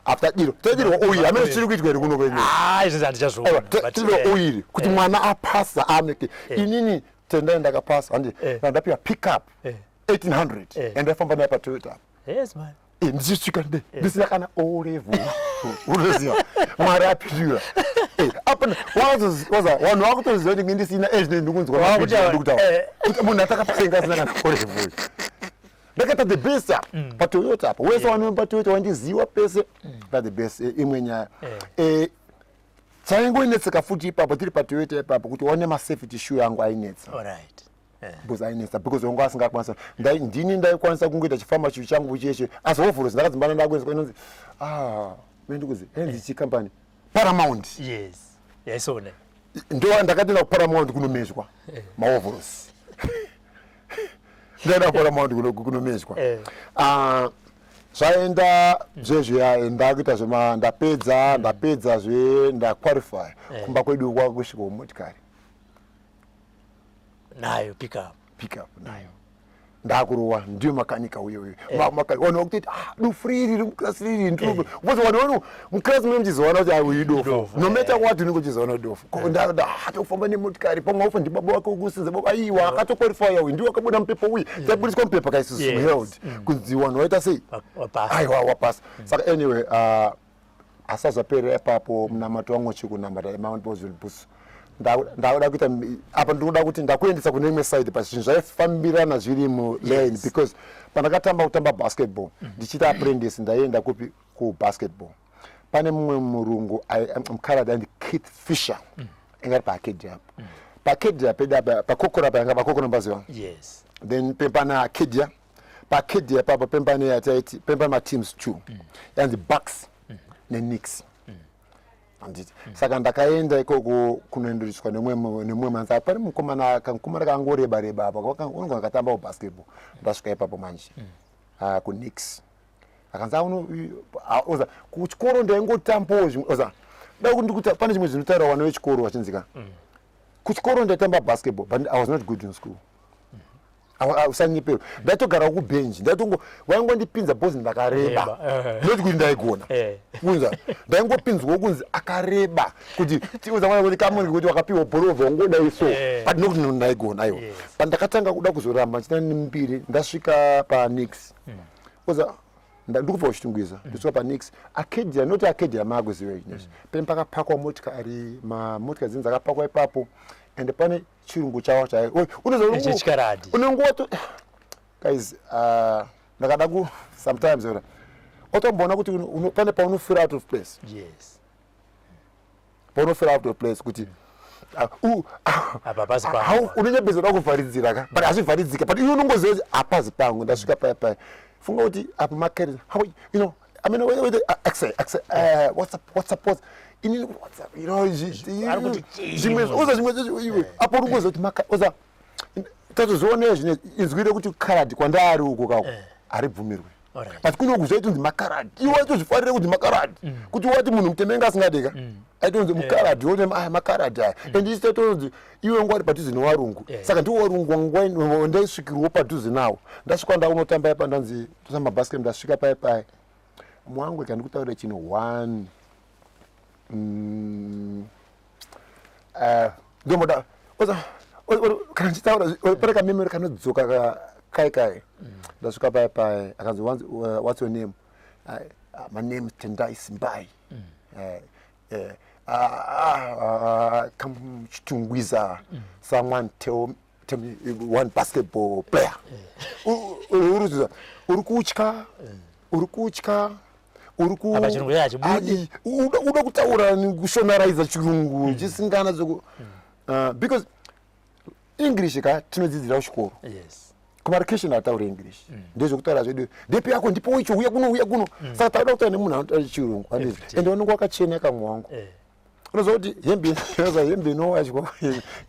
after diro todirwa oil, hamene chiri kuitwa here kuno kwenyu? Ah, izvi handichazviona. Tirwa oil kuti mwana apasa ameke. Inini Tendai ndakapasa, handi ndapiwa pick up 1800 and ndaifamba naye paToyota. Yes man. Ndichisvika nde ndisina kana O level, unoziva Mwari apindura apa waza vanhu vakutoziva kuti ndisina ezvino ndikunzwa ndikutaura kuti munhu atakapasenga asina kana O level. Ndakaita the best apa paToyota apa, wese wanoimba paToyota wandiziwa pese pa the best. Imwe nyaya chaingoinetseka futi ipapo tiri paToyota ipapo kuti one masafety shoe yangu ainetsa. Because ainetsa because wanga asingakwanisa, ndini ndaikwanisa kungoita chifamba chiu changu cheshe, asi hovhorosi ndakadzimbana ndakuendeswa inonzi, ah, mendikuzi enzi chikampani Paramount. Yes, yaisona. Ndo ndakatenda kuParamount kunomezwa mahovhorosi. Ndaenda kuParamount kunomezwa. Ah, zvaenda zvezviya, ndakuita zvema, ndapedza, ndapedza zve, ndaqualify. Kumba kwedu kwakusvika motikari. Nayo pick up. Pick up nayo ndakurowa, ndiyo makanika uyo uyo vanhu vakutoti, "Ah, dofo riri riri mukirasi riri." Ndiro because vanhu vano mukirasi mune muchizoona kuti uyu dofo. Dofo, no matter what unenge uchizoona kuti dofo. Ko ndatofamba nemotikari, pamwe wafa ndibaba wako kusinza baba, aiwa, akatoqualifya uyu, ndiwo akabuda mupepa uyu, tabudiswa mupepa kaisusu held kunzi vanhu vaita sei? Wapasa. Aiwa, wapasa. Saka anyway, asazoperera ipapo munamato wangu chikunamata Mount Boswell Bus. Ndakuda kuita apa, ndinoda kuti ndakuendesa kune imwe side pa zvinhu zvaifambirana zviri mulane, because pandakatamba kutamba basketball ndichiita apprentice, ndaienda kupi? Kubasketball. Pane mumwe murungu mukaradi ainzi Keith Fisher, ingari paArcadia apo, paArcadia pedu apa, paKokora payanga paKokora mbaziva. Yes. Then pempana Arcadia, paArcadia ipapo pempane yataiti pempane mateams two, yanzi Bucks neNix, handiti? Saka ndakaenda ikoko kunoendereswa nemumwe manzi pane mukomana, kamukomana kangoreba reba apa, unonga katambawo basketball. Ndasvika ipapo manje, ah, kuNix akanzi, oza kuchikoro ndaingotambawo zvimwe, oza da kuti ndikuti pane zvimwe zvinotaura vana vechikoro vachinzika. Kuchikoro ndaitamba basketball, but I was not good in school. Usanyepero, ndaitogara kubhenji, ndaitongo vaingondipinza bhozi ndakareba. Reba, Not kuti ndaigona. Kunza ndaingopinzwawo kunzi akareba, kuti tiudza mwana kuti kamuri kuti wakapiwa bhorovha ungodai so. But nokuti ndaigona, aiwa. Pandakatanga kuda kuzoramba ndichita nembiri, ndasvika paNix, oza ndikubva kuChitungwiza, ndosvika paNix Arcadia, noti Arcadia maakuziva izvi, pene pakapakwa motikari, mamotikari dzinenge dzakapakwa ipapo, and pane chirungu chavo chaiyo. Echikaradi. Unongoto guys, ndakada ku sometimes ora otomboona kuti pane paunofeel out of place. Paunofeel out of place kuti Apa pasi pangu. Unonyabeza uda kuvharidzira ka, but hazvivharidzika, but iwe unongoziva kuti hapazi pangu. Ndasvika paya paya, funga kuti apo makari, how you know, I mean, wait, wait, accent, accent, what's up, what's up, what's inini, what's up, you know, Ari kuti chii? Zvimwe uza zvimwe zvacho iwe apo unongoziva kuti maka uza tatozvionera zvine inzwi rekuti karadi kwandari uko kako haribvumirwe. But kuno zvaitonzi makaradi, iwe waitozvifarira kuti makaradi, kuti wati munhu mutema inge asingadeka aitonzi mukaradi, wote aya makaradi aya, and isi taitonzi iwe ngwari padhuze newarungu. Saka ndiwo warungu wandaisvikirwo padhuze nawo. Ndasvika ndaunotamba ipa, ndanzi totamba basket. Ndasvika paya paya mwangu, kandikutaurira chinhu one, ndomoda kana ndichitaura pane kamemori kanodzoka kai kai. Ndasvika paya paya, akanzi, "What's your name?" "My name is Tendai Simbai. Come Chitungwiza. Someone tell me one basketball player." Uri uri kutya, uri kutya, uri ku Apa chirungu hachibudi. Ai, uda kutaura kushonaraiza chirungu chisingana zvoku because English ka tinodzidzira kuchikoro. Communication hatauri English, ndezvekutaura zvedu, ndepi yako, ndipo icho, uya kuno, uya kuno. Saka tauda kutaura nemunhu anotaura chirungu, handiti? Every day. Ende unenge wakachena kamwe wangu. Unoziva kuti hembe, unoziva hembe inowachwa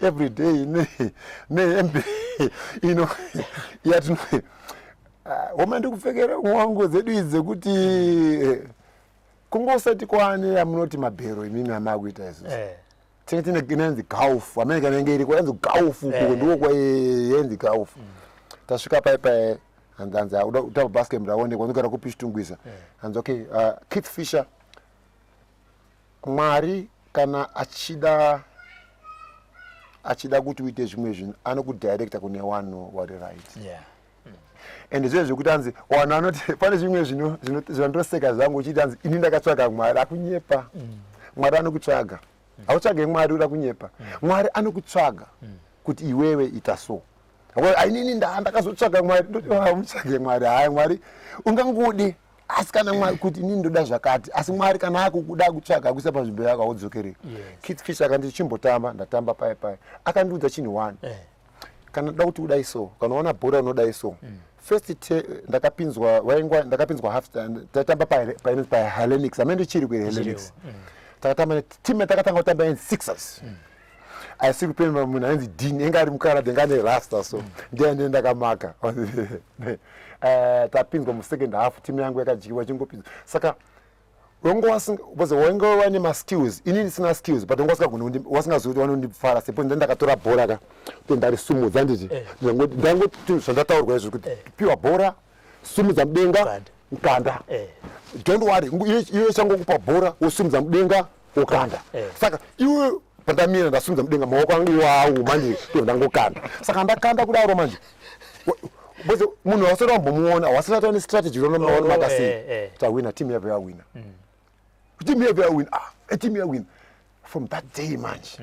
every day nehembe ino yatino homa ndikupfekera wangu dzedu idzi dzekuti kunge usati kwane yamunoti mabhero imimi amakuita isusu. Tinge tine inonzi Golf, America inenge iriko yanzi Golf uko. Ndiko kwa yanzi Golf. Tasvika pai pai. Hanzi uda kutamba basket, ndaonekwa unogara kupi? Chitungwiza. Hanzi okay, Keith Fisher, Mwari kana achida kuti uite zvimwe zvinhu, anokudirecta kune vanhu vari right. And zviye zvekuti hanzi vanhu vanoti pane zvimwe zvandoseka zvangu uchiti hanzi ini ndakatsvaga Mwari, akunyepa. Mwari anokutsvaga, hautsvage Mwari, uda kunyepa. Mwari anokutsvaga kuti iwewe ita so. Ainini ndakazotsvaga Mwari, ndoti mutsvage Mwari? Haya, Mwari ungangodi, asi kana Mwari kuti inini ndoda zvakati, asi Mwari kana akukuda kutsvaga, akuisa panzvimbo yako, haudzokereki. Keith Fisher akanditi chimbotamba, ndatamba pai pai, akandiudza chinhu one: kana ndoda kuti udai so, kana waona bhora unodai so. First ndakapinzwa waingwa, ndakapinzwa half, tatamba paHellenics, amene ndichiri kuHellenics. Takatamba team yatakatanga kutamba in Sixers. I still remember munhu ainzi Dean, enga ari mukaradhi, enga ane rasta so, ndiye ndiye ndakamaka. Tapinzwa musecond half, team yangu yakadyiwa, chingopinzwa. Saka wainge wane maskills, ini ndisina skills, but wanga usingagoni, wasingazivi kuti wanondifara sei, because ndakatora bhora ka, kuti ndarisumudza, nditi ndangoti zvandataurwa izvo kuti piwa bhora, sumudza mudenga, mukanda. Don't worry, iwe changokupa bhora, wosumudza mudenga, wokanda. Saka iwe pandamira, ndasumudza mudenga, maoko angu iwawo manje, ndangokanda. Saka ndakanda kudaro manje, because munhu wasati wambomuona, wasati atova nestrategy unoona sei. Tawina, team yabva yawina, team yabva yawina. Ah, team yawina. From that day manje,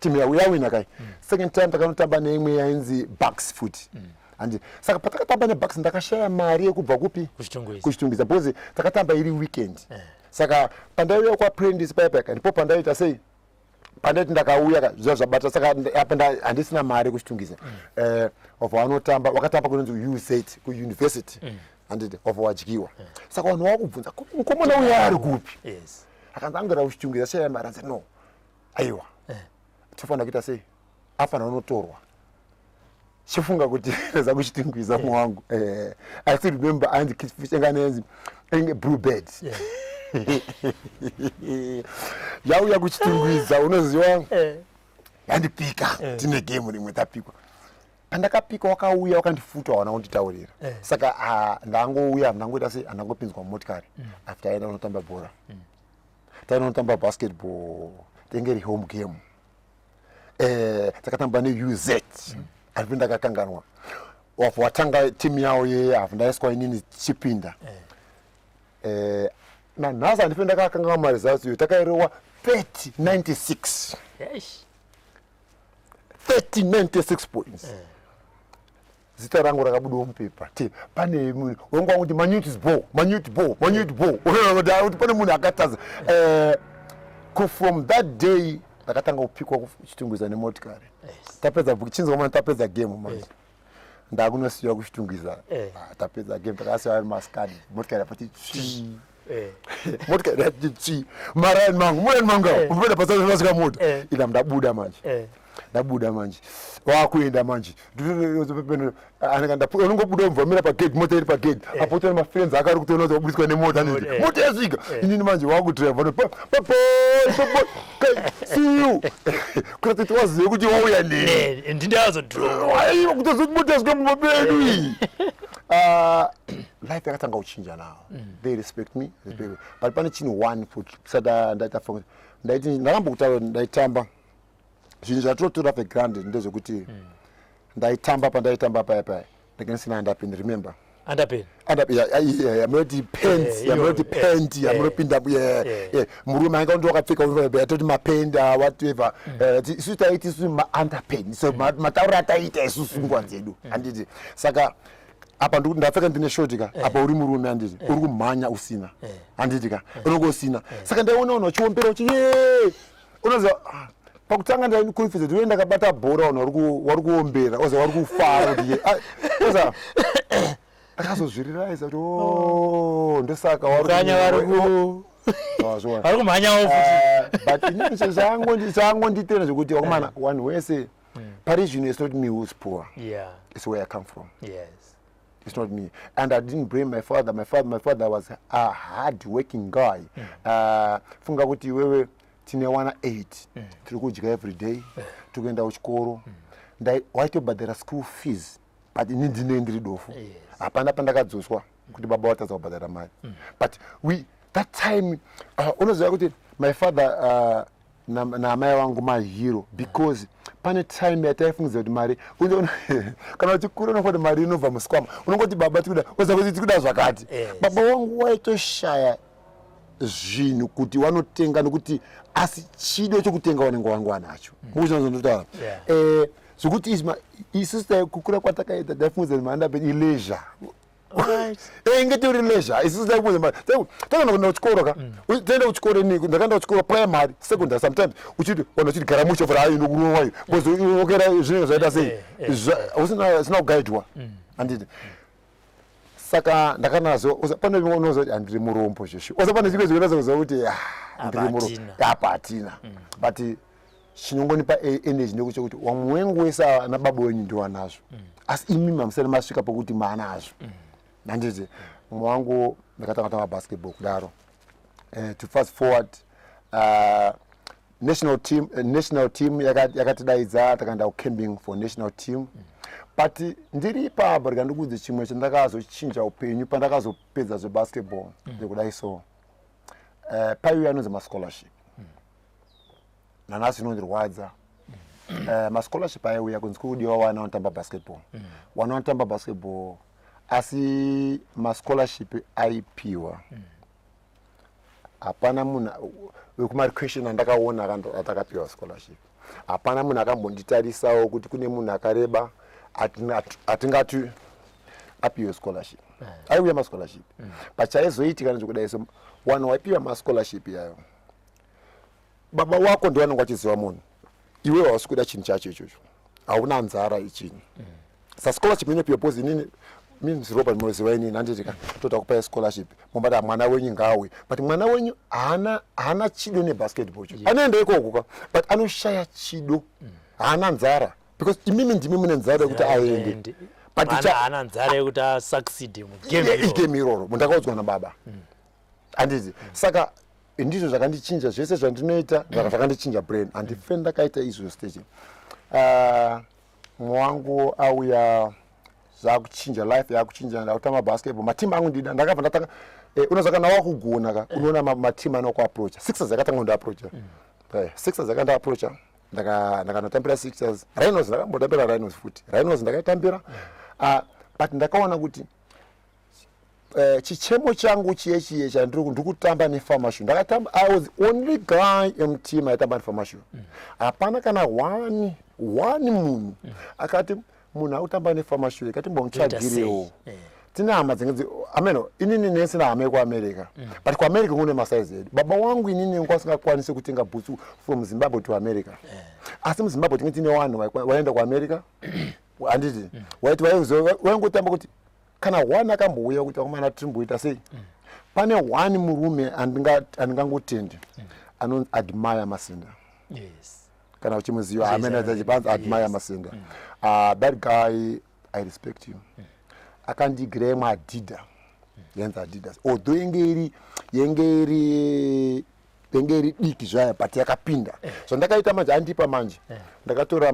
team yawina kai. Second time takanotamba neimwe yainzi Bucks futi, handi? Saka patakatamba neBucks, ndakashaya mari yekubva kupi? Kuchitungwiza, because takatamba iri weekend. Saka pandaiuya kwaPrentice paya, ndipo pandaiita sei, pandaiti ndakauya zviva zvabata. Saka apa handisina mari yekuchitungwiza. Wabva wanotamba, wakatamba kunonzi UZ, kuuniversity, handiti? Wabva wadyiwa. Saka vanhu vakubvunza, "Mukomana uya ari kupi?" Akanzi angera kuchitungwiza, shaya mari. Anzi no, aiwa, tofanira kuita sei, afanira unotorwa. Chifunga kuti reza kuchitungwiza mwangu. I still remember anzi enganenzi enge Blue Bird yauya kuchitungwiza, unoziva, yandipika. Tine game rimwe tapikwa. Pandakapika, wakauya wakandifuta, wana kunditaurira. Saka ndangouya, ndangoita sei, handangopinzwa mumotikari. After aenda unotamba bhora, taenda unotamba basketball, tenge ri home game. Takatamba neUZ, aripo ndakakanganwa. Wabva watanga timu yawo yeye, abva ndaiswa inini chipinda. Nanhasi handife ndakakanganwa maresults iyo, takairowa 30-96. 30-96 points. Zita rangu rakabudawo mupepa ti pane munhu wangu wangu kuti manute ball, manute ball, manute ball. Unoona kuti pane munhu akatadza. From that day ndakatanga kupikwa kuchitungwiza nemotikari. Tapedza, chinzwa mani, tapedza game manje, ndakunosiyiwa kuchitungwiza. Ah, tapedza game, takasiya ari maskadi, motikari yapati tsvi. Motikari yati tsvi maraini mangu, muraini mangu apo upenda pasasvika mota. Ila ndabuda manje. Ndabuda manje, wakuenda manje, unongobuda umvamira pagate, mota iri pagate apo, utoona mafriends ake ari kutoona kuti wabudiswa nemota, handiti? Mota yasvika. Inini manje wakudhiraivha, see you, kuratidza kuti wazive kuti wauya neni. Ndindazodhura. Aiwa, kutozoti mota yasvika mumba medu iyi. Ah, life yakatanga kuchinja now. They respect me, respect me. But pane chinhu one futi kusati ndaita focus, ndaiti ndakambokutaura, ndaitamba zvinhu zvatinotora for granted, ndezvekuti ndaitamba, pandaitamba paya paya ndanga ndisina underpant, remember? Underpant? Yamunoti pants. Yamunoti pant, yamunopinda. Yeah, murume anga ndo wakapfeka, yatoti mapenda, whatever. Isu taiti isu maunderpant, so matauro ataita isusu nguva dzedu, handiti? Saka apa ndapfeka, ndine short ka. Apa uri murume, handiti? Uri kumhanya usina, handiti ka? Unonge usina. Saka ndaiona vanhu vachiombera uchi ye, unoziva, ah, pakutanga ndaiconfuse kuti ndakabata bhora, vanhu vari kuombera, oza vari kufara kuti ah, oza ndakazozvirealiza kuti oh, ndosaka vari Kanya Wazviona. vari kumhanyawo futi. But inini changonditena zvekuti wakomana, vanhu wese pari zvino, it's not me who's poor, it's where I come from. It's not me, and I didn't blame my father. My father was a hard working guy. Funga kuti iwewe tine wana 8, tiri kudya every day, tiri kuenda kuchikoro. Waitobhadhara school fees. But ini ndine ndiri dofo. Hapana pandakadzoswa kuti baba watadza kubhadhara mari. But we that time, unoziva kuti my father naamai vangu mahero, because pane time yataifungidzira kuti mari, kana uchikura unofa kuti mari inobva musikwama, unongoti, "Baba, tikuda," oziva kuti tikuda zvakati. Baba wangu waitoshaya zvinhu kuti wanotenga, nekuti asi chido chokutenga wanenge wangu wanacho. Mukuchinazondotaura zvokuti isusu kukura kwatakaita taifungidzira kuti maunderpant ileisure. Inge tori leisure. Isusu taifungidzira takaenda kuenda kuchikoro ka, toenda kuchikoro. Ini ndakaenda kuchikoro primary, secondary. Sometimes uchiti vanhu vachiti, "Gara mushe," ayi nokurowayo, because unokera zvinenge zvaita sei, usina kugaidwa, handiti? Saka ndakanazo pane vimwe unoziva kuti handiri murombo zveshe, osa pane zvimwe zvinoratidza kuziva kuti, ah, ndiri murombo. Apa hatina. But chinongonipa energy ndekuti kuti wamwe wengu wese ana baba wenyu ndiwanazvo, asi imi hamusati masvika pokuti maanazvo, handiti? Mumwe wangu ndakatanga kutamba basketball kudaro. To fast forward, national team, national team yakatidaidza, takaenda kucamping for national team. But ndiri ipapo, rega ndikuudze chimwe chandakazochinja upenyu pandakazopedza zvebasketball. Ndekudai so, paiuya anonzi mascholarship. Nanhasi inondirwadza. Mascholarship aiuya kunzi kudiwa wana vanotamba basketball, wana vanotamba basketball, asi mascholarship aipiwa, hapana munhu wekumarequestion andakaona atakapiwa scholarship. Hapana munhu akambonditarisawo kuti kune munhu akareba atingati apiwe scholarship. Aiuya mascholarship, but chaizoitika ndechekudai so, wanhu waipiwa mascholarship yayo, baba wako ndiwo anenge achiziva munhu. Iwe hausi kuda chinhu chacho ichocho, hauna nzara ichini. Sa scholarship inopiwa because inini means Robert munoziva inini, handiti ka? Toda kupai scholarship, mombati mwana wenyu ngaawe, but mwana wenyu haana chido nebasketball cho. Anoenda ikoko ka, but anoshaya chido, haana nzara, because imimi ndimi mune nzara yekuti aende. But haana nzara yekuti asucceed mugame. Igame iroro ndakaudzwa nababa, handiti? Saka ndizvo zvakandichinja zvese zvandinoita, zvakandichinja brain. Handife ndakaita izvo stage. Mumwe wangu auya, zvakuchinja life, yakuchinja. Ndakutamba basketball, matimu angu ndida, ndakabva ndatanga. Unoziva kana wakugona ka, unoona matimu anokuapproacha. Sixers yakatanga kundiapproacha. Sixers yakandiapproacha, ndakanotambira Sixers. Rhinos, ndakambotambira Rhinos futi. Rhinos ndakaitambira. But ndakaona kuti chichemo changu chiye chiye chandiri ndikutamba nefarmer shoe. Ndakatamba, I was the only guy muteam aitamba nefarmer shoe. Hapana kana one one munhu akati munhu akutamba nefarmer shoe, katimbomutsvagirewo. Tine hama dzinge ameno, inini nesina hama yekuAmerica, but kuAmerica kune masaizi edu. Baba wangu inini ngo asingakwanisi kutenga bhutsu from Zimbabwe to America, asi muZimbabwe tinge tine vanhu vaenda kuAmerica, handiti? Waiti waingotamba kuti kana one akambouya kuti vakomana tirimboita sei. Pane one murume andingangotendi anonzi Admire Masinda. Kana uchimuziva, amene achipanzi Admire Masinda. That guy, I respect you. Akandigira imwe Adidas, yanzi Adidas, although yenge iri diki zvaya, but yakapinda. Zvandakaita manje, andipa manje, ndakatora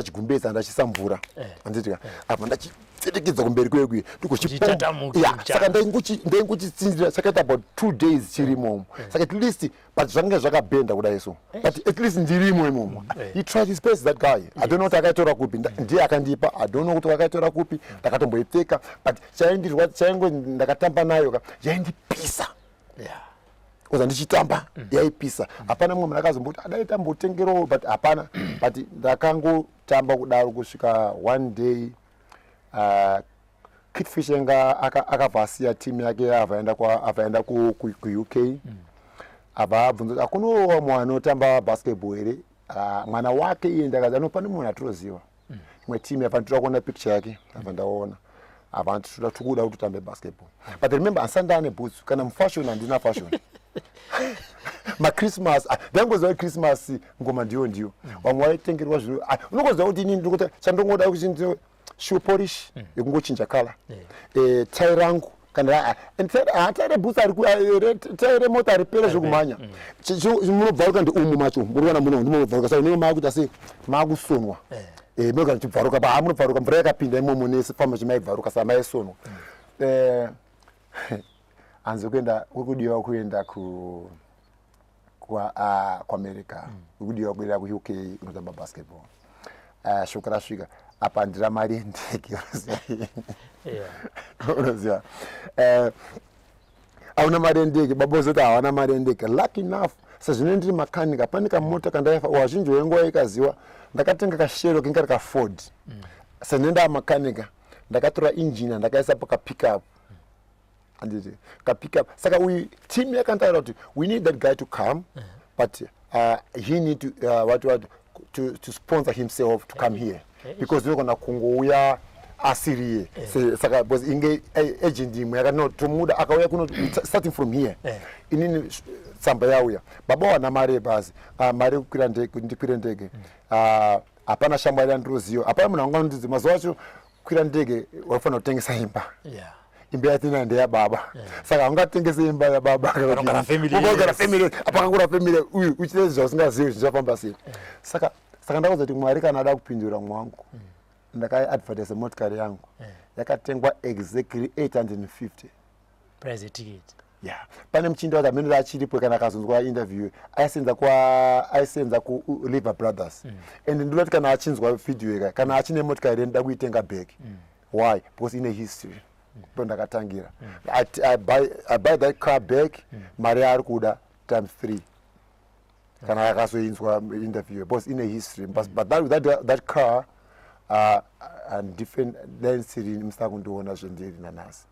chigumbezi, andachisa mvura, handiti ka? Apa ndachipfetekedza kumberi kwekwe. Uchitatamuke. Saka ndaingochitsinzira, chakaita about 2 days chirimomo. Saka at least, but zvanga zvakabhenda kudai so, but at least ndirimo imomo. He tried his best, that guy. I don't know kuti akaitora kupi. Ndiye akandipa. I don't know kuti akaitora kupi. Ndakatomboipfeka, but chaindirwa chaingo, ndakatamba nayo ka, yaindipisa. Kuza ndichitamba yaipisa. Hapana mumwe munhu akazomboti adai tambotengerawo, but hapana. But ndakangotamba kudaro kusvika one day, Kit Fisher nga akabva asiya team yake, abva aenda kuUK. Abva abvunza kuti hakuna mumwe anotamba basketball here? Ah, mwana wake iye ndakazi ano pane munhu atinoziva, imwe team yabva nditoda kuona picture yake, abva ndaona, abva nditoda tikuda kuti utambe basketball. But remember, handisati ndaane boots kana mufashion, handina fashion. Machristmas, ah, ndaingoziva kuti Christmas ngoma ndiyo ndiyo vamwe vaitengerwa zvino. Ah, unongoziva kuti inini ndikuti chandongoda kuti shoe polish yekungochinja colour, tai rangu kana and tai reboots tai remota haripere zvekumhanya. Munobvaruka ndi umu macho, muri kuona muno ndimunobvaruka, saka inenge maakuita sei, maakusonwa. Munogara muchibvaruka, pa munobvaruka, mvura yakapinda imomo nefamba chimaibvaruka, saka maisonwa. Hanzi kuenda kuri kudiwa kuenda ku kwa kuAmerica, kuri kudiwa kuenda kuUK kunotamba basketball. Shoko rasvika apa, handina mari yendege. Unoziva, hauna mari yendege. Baba uzoti hawana mari yendege. Lucky enough, sezvino ndiri makanika, pane kamota kandaifa wazhinji wenguva ikaziwa, ndakatenga kashero kinge kari kaFord. Sezvino ndaa makanika, ndakatora injini ndakaisa pakapickup, handiti? Kapickup. Saka uyu team yakantaura kuti we need that guy to come, but he need to, what, to sponsor himself to come here, because unogona kungouya asiriye. Saka because inge agent imwe yakati, no, tomuda akauya kuno, starting from here. Inini tsamba yauya, baba wana mari yebhazi, mari yekukwira ndege, kuti ndikwire ndege. Hapana shamwari yandiroziva, hapana munhu anganondidzi. Mazuva acho kwira ndege waifanira kutengesa imba. Imba yatina ndeyababa, saka haungatengese imba yababa. Panogara family. Unogara family, apakakura family uyu uchite zvausingazivi zvichafamba sei. Saka ndakaudza kuti Mwari kana ada kupindura mwangu, ndakaadvertise motikari yangu, yakatengwa exactly 850. Price yeticket. Yeah, pane muchinda wati amene achiripo, kana akazonzwa interview, aisenza kwa aisenza kuLiver Brothers, and ndinoda kuti kana achinzwa video ika, kana achine motikari, ndida kuitenga back. Why? Because ine history, ndo ndakatangira. I buy that car back, mari yaari kuda times three, kana akazoinzwa interview, because ine history. But that car, and different density, musina kundiona zvendiri nanhasi.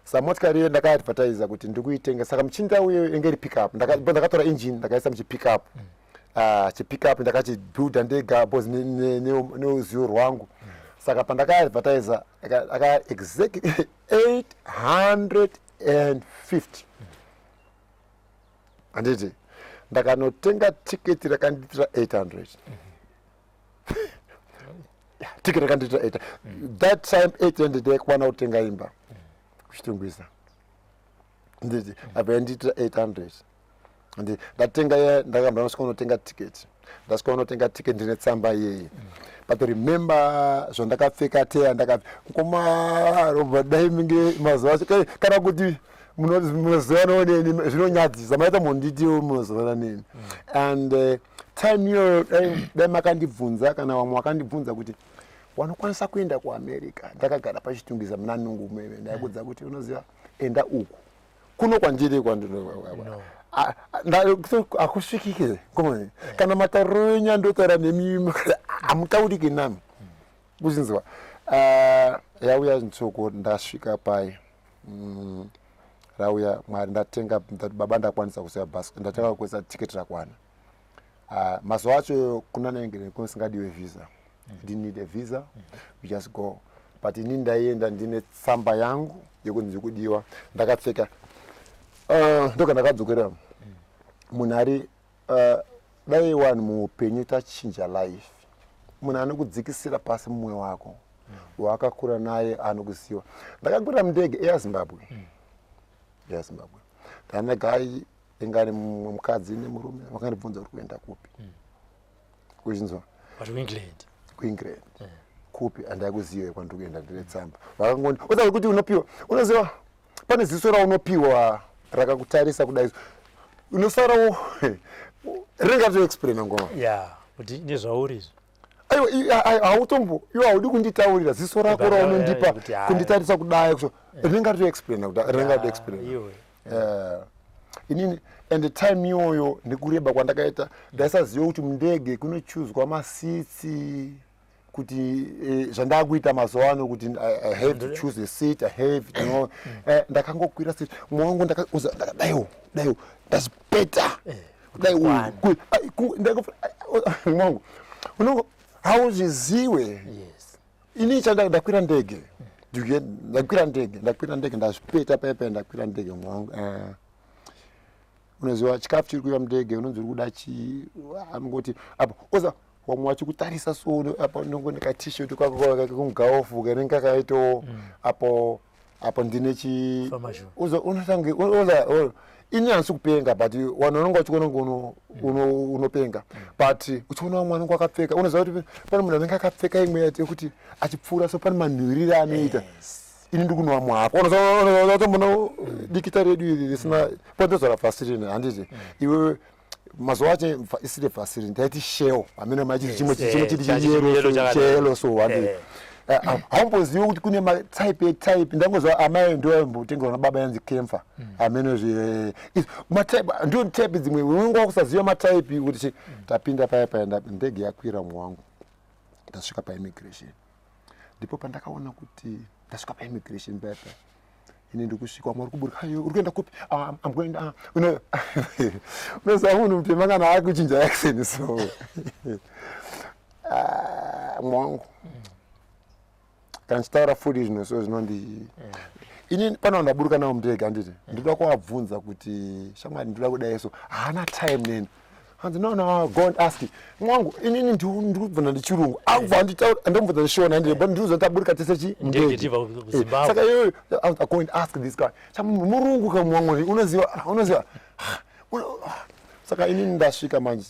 Saka motikari iyo ndakaadvertisa kuti ndikuitenga. Saka muchinda uyo inge iri pickup. Ndakatora engine, ndakaisa muchipickup. Chipickup ndakachibuilda ndega because neuzivo rwangu. Saka pandakaadvertisa aka exactly 850, handiti? Ndakanotenga tiketi rakandiitira 800. Tiketi rakandiitira 8 that time 800 yaikwana kutenga imba kuChitungwiza, nditi? Apa yandiitira 800. Ndi ndatenga ndakabva ndasvika kunotenga tiketi, ndasvika kunotenga tiketi ndine tsamba iyeye. But remember zvandakapfeka, teya ndakapfeka, Robert, dai minge mazuva acho kana kuti munozivanawo neni, zvinonyadzisa maita munditiwo munozivana neni. And time iyoyo dai makandibvunza, kana vamwe vakandibvunza kuti wanokwanisa kuenda kuAmerica, ndakagara paChitungwiza muna Nungu meme, ndaikudza kuti unoziva, enda uku kuno kwandiri kwandino. No. Hakusvikike komani kana matauriro enyu andotaura nemi, hamutauriki nami kuchinzwa. Yauya ntsoko, ndasvika pai, rauya Mwari, ndatenga, ndati baba ndakwanisa kusiya bhasi, ndatenga kuisa tiketi rakwana. Mazuva acho kuna nenge kusingadiwe visa. Didn't need a visa, we just go. But ini ndaienda ndine tsamba yangu yekuti ndiri kudiwa, ndakapfeka. Ndoga ndakadzokera munhu ari dai vanhu muupenyu tachinja life. Munhu anokudzikisira pasi mumwe wako waakakura naye anokuziva. Ndakakwira mundege Air Zimbabwe, Air Zimbabwe, ndana guy inga ari mumwe mukadzi nemurume, vakandibvunza uri kuenda kupi, kuchinzwa? But kuEngland. KuEngland kupi? Handaikuziva kwandiri kuenda, ndine tsamba. Vakangondi uzazi kuti unopiwa, unoziva pane ziso raunopiwa rakakutarisa kudai, unosara rinenge ratoexplaina ngoma. Ya, kuti nezvauri izvi. Aiwa, hautombo, iwe haudi kunditaurira ziso rako raunondipa kuti hai. Kunditarisa kudai so rinenge ratoexplaina kudai, rinenge ratoexplaina. Iwe. Inini and time iyoyo nekureba kwandakaita, ndaisaziva kuti mundege kunochuzwa maseats, kuti zvandakuita mazuva ano kuti I have to choose a seat, I have to know. Ndakangokwira seat, mwoyo wangu ndakadaiwo daiwo, ndazvipeta kudai uyu. Kwana. Ai, mwangu unongo hauzviziwe. Ini chanda ndakwira ndege. Do you get? Ndakwira ndege, ndakwira ndege, ndazvipeta paipai, ndakwira ndege mwangu. Unoziva chikafu chiri kuuya mundege, unonzi uri kuda chii, anongoti apo oza wamwe wachikutarisa so apo unongo nekaT-shirt kako kumugaofu kanenge kakaitawo apo apo ndine chi Farmer shoe. uzo unotange oza ini handisi kupenga, but vanhu vanonga vachiona kunge unopenga. But uchiona vamwe vanenge vakapfeka, unoziva kuti pane munhu anenge akapfeka imwe yekuti achipfuura, so pane manhuwiriro anoita. Ini ndiri kunwa mwako, unotombona dikita redu iri risina pandozora Vaseline, handiti? Iwewe mazuva acho isiri Vaseline, taiti Shell, hamene machiri chimwe chimwe chiri chiyellow, cheyellow, so handiti? Haumbozivi kuti kune matype etype. Ndangoziva amai ndo aimbotengerwa nababa yanzi Camphor, hamene matype, ndio type dzimwe unenge wakusaziva matype kuti tapinda paya paya, ndege yakwira mwangu, ndasvika paimmigration. Ndipo pandakaona kuti ndasvika paimmigration paya paya, ini ndikusvika, wamwe uri kuburuka. "Ayo, uri kuenda kupi?" "Ah, I'm going." Ah, unoziva munhu mutema kana akuchinja accent, so ah, mwangu, kana ndichitaura futi zvino, so zvinondi ini pano ndaburuka nawo mundege, handiti? Ndoda kuvabvunza kuti, "Shamwari, ndoda kudai." So haana time neni, hanzi, "No, no, go and ask." Mwangu, inini ndikubvunza ndichirungu, akubva anditaura, ndomubvunza ndishona, handiti? But ndirizo taburuka tese chi ndege mundege. Tibva kuZimbabwe. Saka iyoyo, "Go and ask this guy." Murungu kamwangu, unoziva, unoziva. Saka inini ndasvika manje,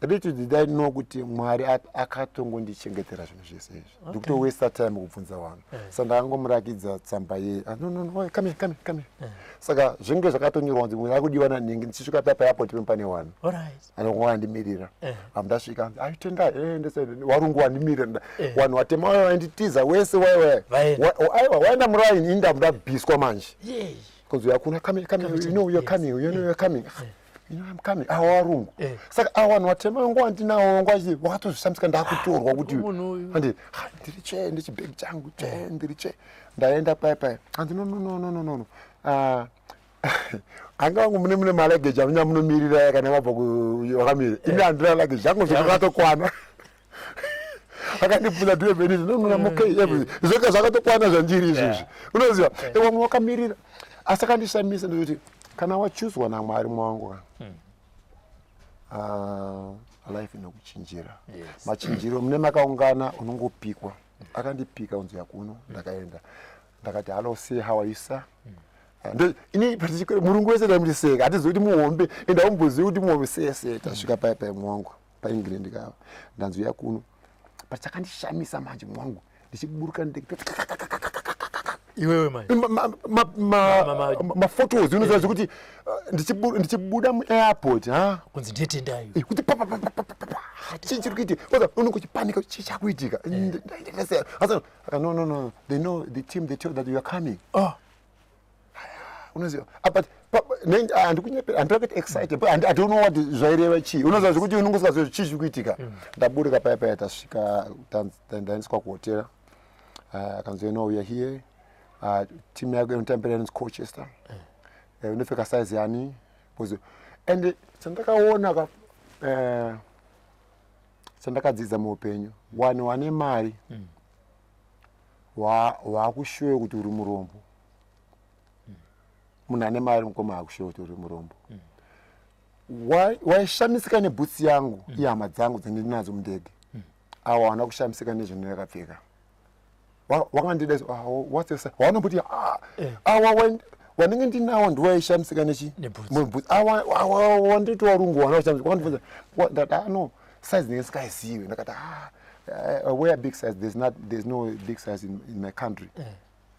little did I know kuti Mwari akatongondichengetera zvinhu zvese izvi. Ndikutowasta time kubvunza vanhu. Saka ndakangomurakidza tsamba ye ah, no, no, no, come here, come here, come here." Saka zvinge zvakatonyorwa kunzi munhu akudiwa nanhingi. Ndichisvika pa airport pane one anongo andimirira. Ndasvika, aitenda warungu wandimirira, vanhu vatema vaya vainditiza wese waiwa. Vaenda. Aiwa, waenda muraini, ini ndabviswa manje. Kunzi yakuna, "Come, come, you know you're coming, you know you're coming, you know I'm coming." Awa warungu. Saka awa vanhu vatema vangu wandinawo vangu achi wakatozvishamisika ndakutorwa kuti Munhu uyu. Handi ha, ndiri che ndichibhegi changu che ndiri che ndaenda paya paya, hanzi, "No, no, no, no, no, no, no." Ah, anga vangu mune maluggage amunya munomirira kana wabva wakamira. Ini handina luggage yangu, zvakatokwana. Akandibvunza, "Do you have anything?" "No, no, I'm okay." Everything zvega zvakatokwana zvandiri izvizvi, unoziva. Vamwe wakamirira, asi akandishamisa ndikuti kana wachuzwa naMwari, mwangu, ah, life inokuchinjira. Machinjiro mune makaungana, unongopikwa. Akandipika unzi yakuno. Ndakaenda, ndakati, "Hello sir, how are you, sir?" Ah, ini murungu wese ndamutiseka, hatizivi kuti muhombe, ende aumbozivi kuti muhombe sese. Tasvika paya paya, mwangu, paEngland kava, ndanzi yakuno. But chakandishamisa manje, mwangu, ndichiburuka ndege Iwewe manje maphotos, unoziva zvekuti ndichibuda muairport, ha. Kunzi ndetendayo. Kuti pa pa pa pa pa pa pa, chii chiri kuitika? Oza unenge uchipanika, chii chakuitika? Asa, "No, no, no, they know, the team, they tell that you are coming." Oh. Unoziva, ah, but handikunyepera, handira kuita excited, but I don't know what zvaireva chii. Unoziva zvekuti unenge usikazivi chii chiri kuitika. Ndaburuka paya paya, tasvika, ndaendeswa kuhotera. Akanzi, "You know we are here, team yako inotambira inonzi Colchester. Unopfeka size yani?" Because and chandakaona ka, chandakadzidza muupenyu, vanhu vane mari wakushuwe kuti uri murombo. Munhu ane mari, mukoma, hakushuwe kuti uri murombo. Waishamisika nebhutsi yangu, ihama dzangu dzandinadzo mundege. Awa hawana kushamisika nezvandakapfeka. Wakandida, "What's your size?" Wanomboti, "Ah." Awa wanenge ndinawo ndiwaishamisika nechi Nebhutsi. Mubhutsi. Awa wanditi warungu wana kushamisika, wakandibvunza, ndati, "Ah, no size ndinge ndisingaizivi." Ndakati, "Ah, I wear big size. There's not, there's no big size in my country."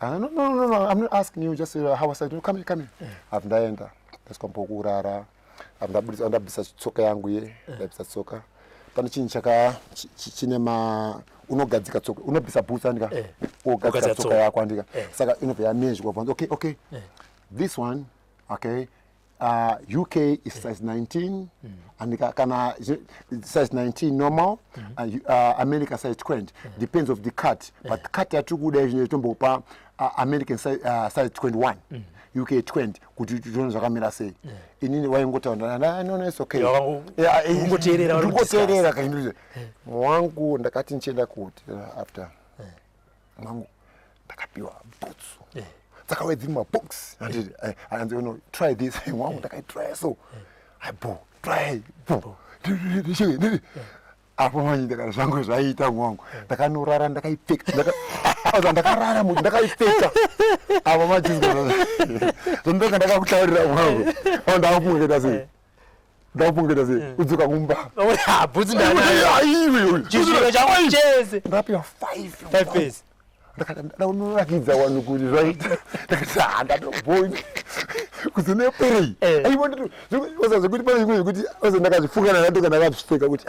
Ah, no, no, no, no, I'm not asking you, just how was I? Come here, come here." Abva ndaenda, ndasvika mpokurara. Abva ndabudisa, ndabvisa tsoka yangu ye, ndabvisa tsoka. Pane chinhu chaka chine ma unogadzika tsoka, unobvisa bhutsu, andika, wogadzika Wogadzika tsoka tsoka. yako, andika. Saka inobva yamezhwa, bva Okay, this one, okay. UK is size 19 and kana size 19 normal, America size 20, depends of the cut, but cut yatiri kuda izvino tombopa American size, size 21, UK 20, kuti tione zvakamira sei. Inini waingotaura, "No, no, it's okay." Yeah, Yeah, ungoteerera vari ndingoteerera kaindizve mwangu. Ndakati ndichienda kuhotera after, mwangu, ndakapiwa bhutsu dzakauya dziri mabox, handiti? Hanzi, "No, try this." Mwangu, ndakaitry, so aibo try bo apo manje ndakati zvangu zvaita. Mwangu, ndakanorara ndakaipfeka. Ndakarara muti ndakaipfeka apo manje zvandanga ndakakutaurira, mwangu, ndakakumweketa sei. Ndakupungeta sei udzoka kumba. Ah, bhutsu ndanayo. Aiwe. Chisviro changu chese. Ndapiwa 5. 5 pence. Ndakati ndaunorakidza vanhu kuti zvaita. Ndakati ah, ndatobhoyi. Kuzoneperei. Aiwa ndito zvekuti pane zvimwe zvekuti oza ndakazvifunga ndakatoka ndakazvipfeka kuti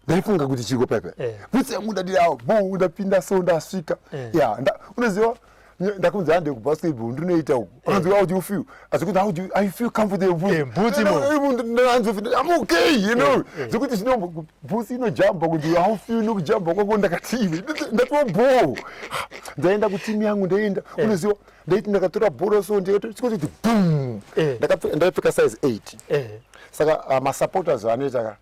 ndaifunga kuti chiko pepe. Bhutsu yangu ndati awo bo ndapinda so ndasvika. Ya, unoziva ndakunzi hande kubasketball ndinoita uku. Anzi how do you feel? Asi kuti how do you, I feel comfortable. Bhutsu imo. I'm okay, you know. Zvekuti zvino bhutsu inojamba kuti how feel nokujamba kwako ndakati iwe ndatiwa bho. Ndaenda kutimu yangu ndaenda. Unoziva ndaiti ndakatora bhora so ndikati kuti boom. Ndakapfeka size 8. Saka masupporters anoita ka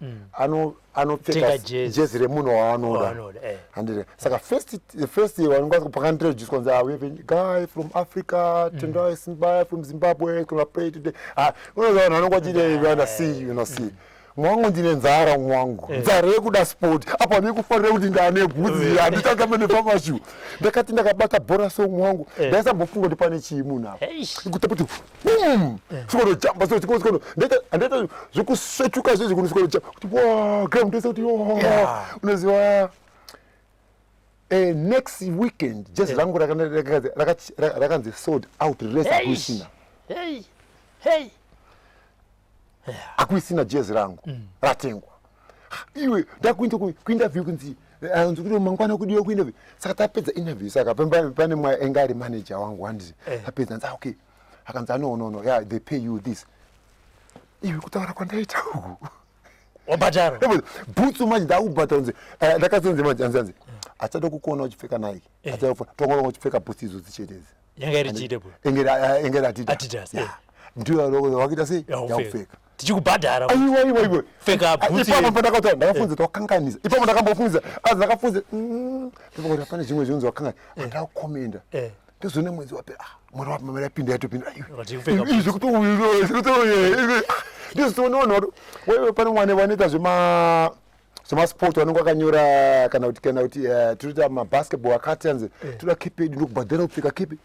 anopfeka Tenga jezi. Jezi remunhu waanoda. Waanoda. Handiti saka first year vanonga pakandiregister kunzi, ah, we have a guy from Africa, Tendai Simbaya from Zimbabwe, is gonna play today. Ah, unoziva vanhu vanonga vachiti vana see you know see mwangu ndine nzara, mwangu nzara yekuda sport apa nekufarira kuti ndane bhutsi, handichatamba nepamashu. Ndakati ndakabata bhora so mwangu ndaisambofunga kuti pane chii munhu apa. Kuta kuti boom, chikonojamba so chikono ndaita zvekusvetuka zvezvi kunosvikonojamba kuti wa ground yese kuti wa. Unoziva next weekend jezi rangu rakanzi sold out rese. Hakuisina. Hey. Hey. Hakuisina jezi rangu ratengwa. Iwe, ndakuenda kuinterview kunzi anzi kuti mangwana kudiwa kuinterview. Saka tapedza interview, saka pane mwa enga ari manager wangu handiti. Apedza nzi, "Ah, okay." Akanzi, "Ah, no, no, no, yeah, they pay you this." Iwe, kutaura kwandaita uku. Wabhadhara. Bhutsu manje ndakubhadhara kunzi ndakazonzi manje anzi achada kukuona uchipfeka Nike, achada tongoona uchipfeka bhutsu idzodzi chete idzi. Yanga iri chite bro. Engeri Adidas. Adidas, Yeah. Ndiyo wakuita sei? Yakupfeka. Tichikubhadhara. Aiwa, iwa, iwe. Pfeka bhutsu. Ipapo pandakataura ndakafunza kuti wakanganisa. Ipapo ndakambofunza asi ndakafunza ndikaona pane zvimwe zvinonzi wakanganisa, handakukomenda. Ndozone mwedzi wapera, ah, mwana wa mama yapinda yatopinda. Vati kupfeka. Zvekuti ndizotoona vanhu wewe pane mwana vanoita zvemasport vanenge vakanyora kana kuti tinoita mabasketball akati anzi toda kepi yedu, ndokubhadhara kupfeka kepi.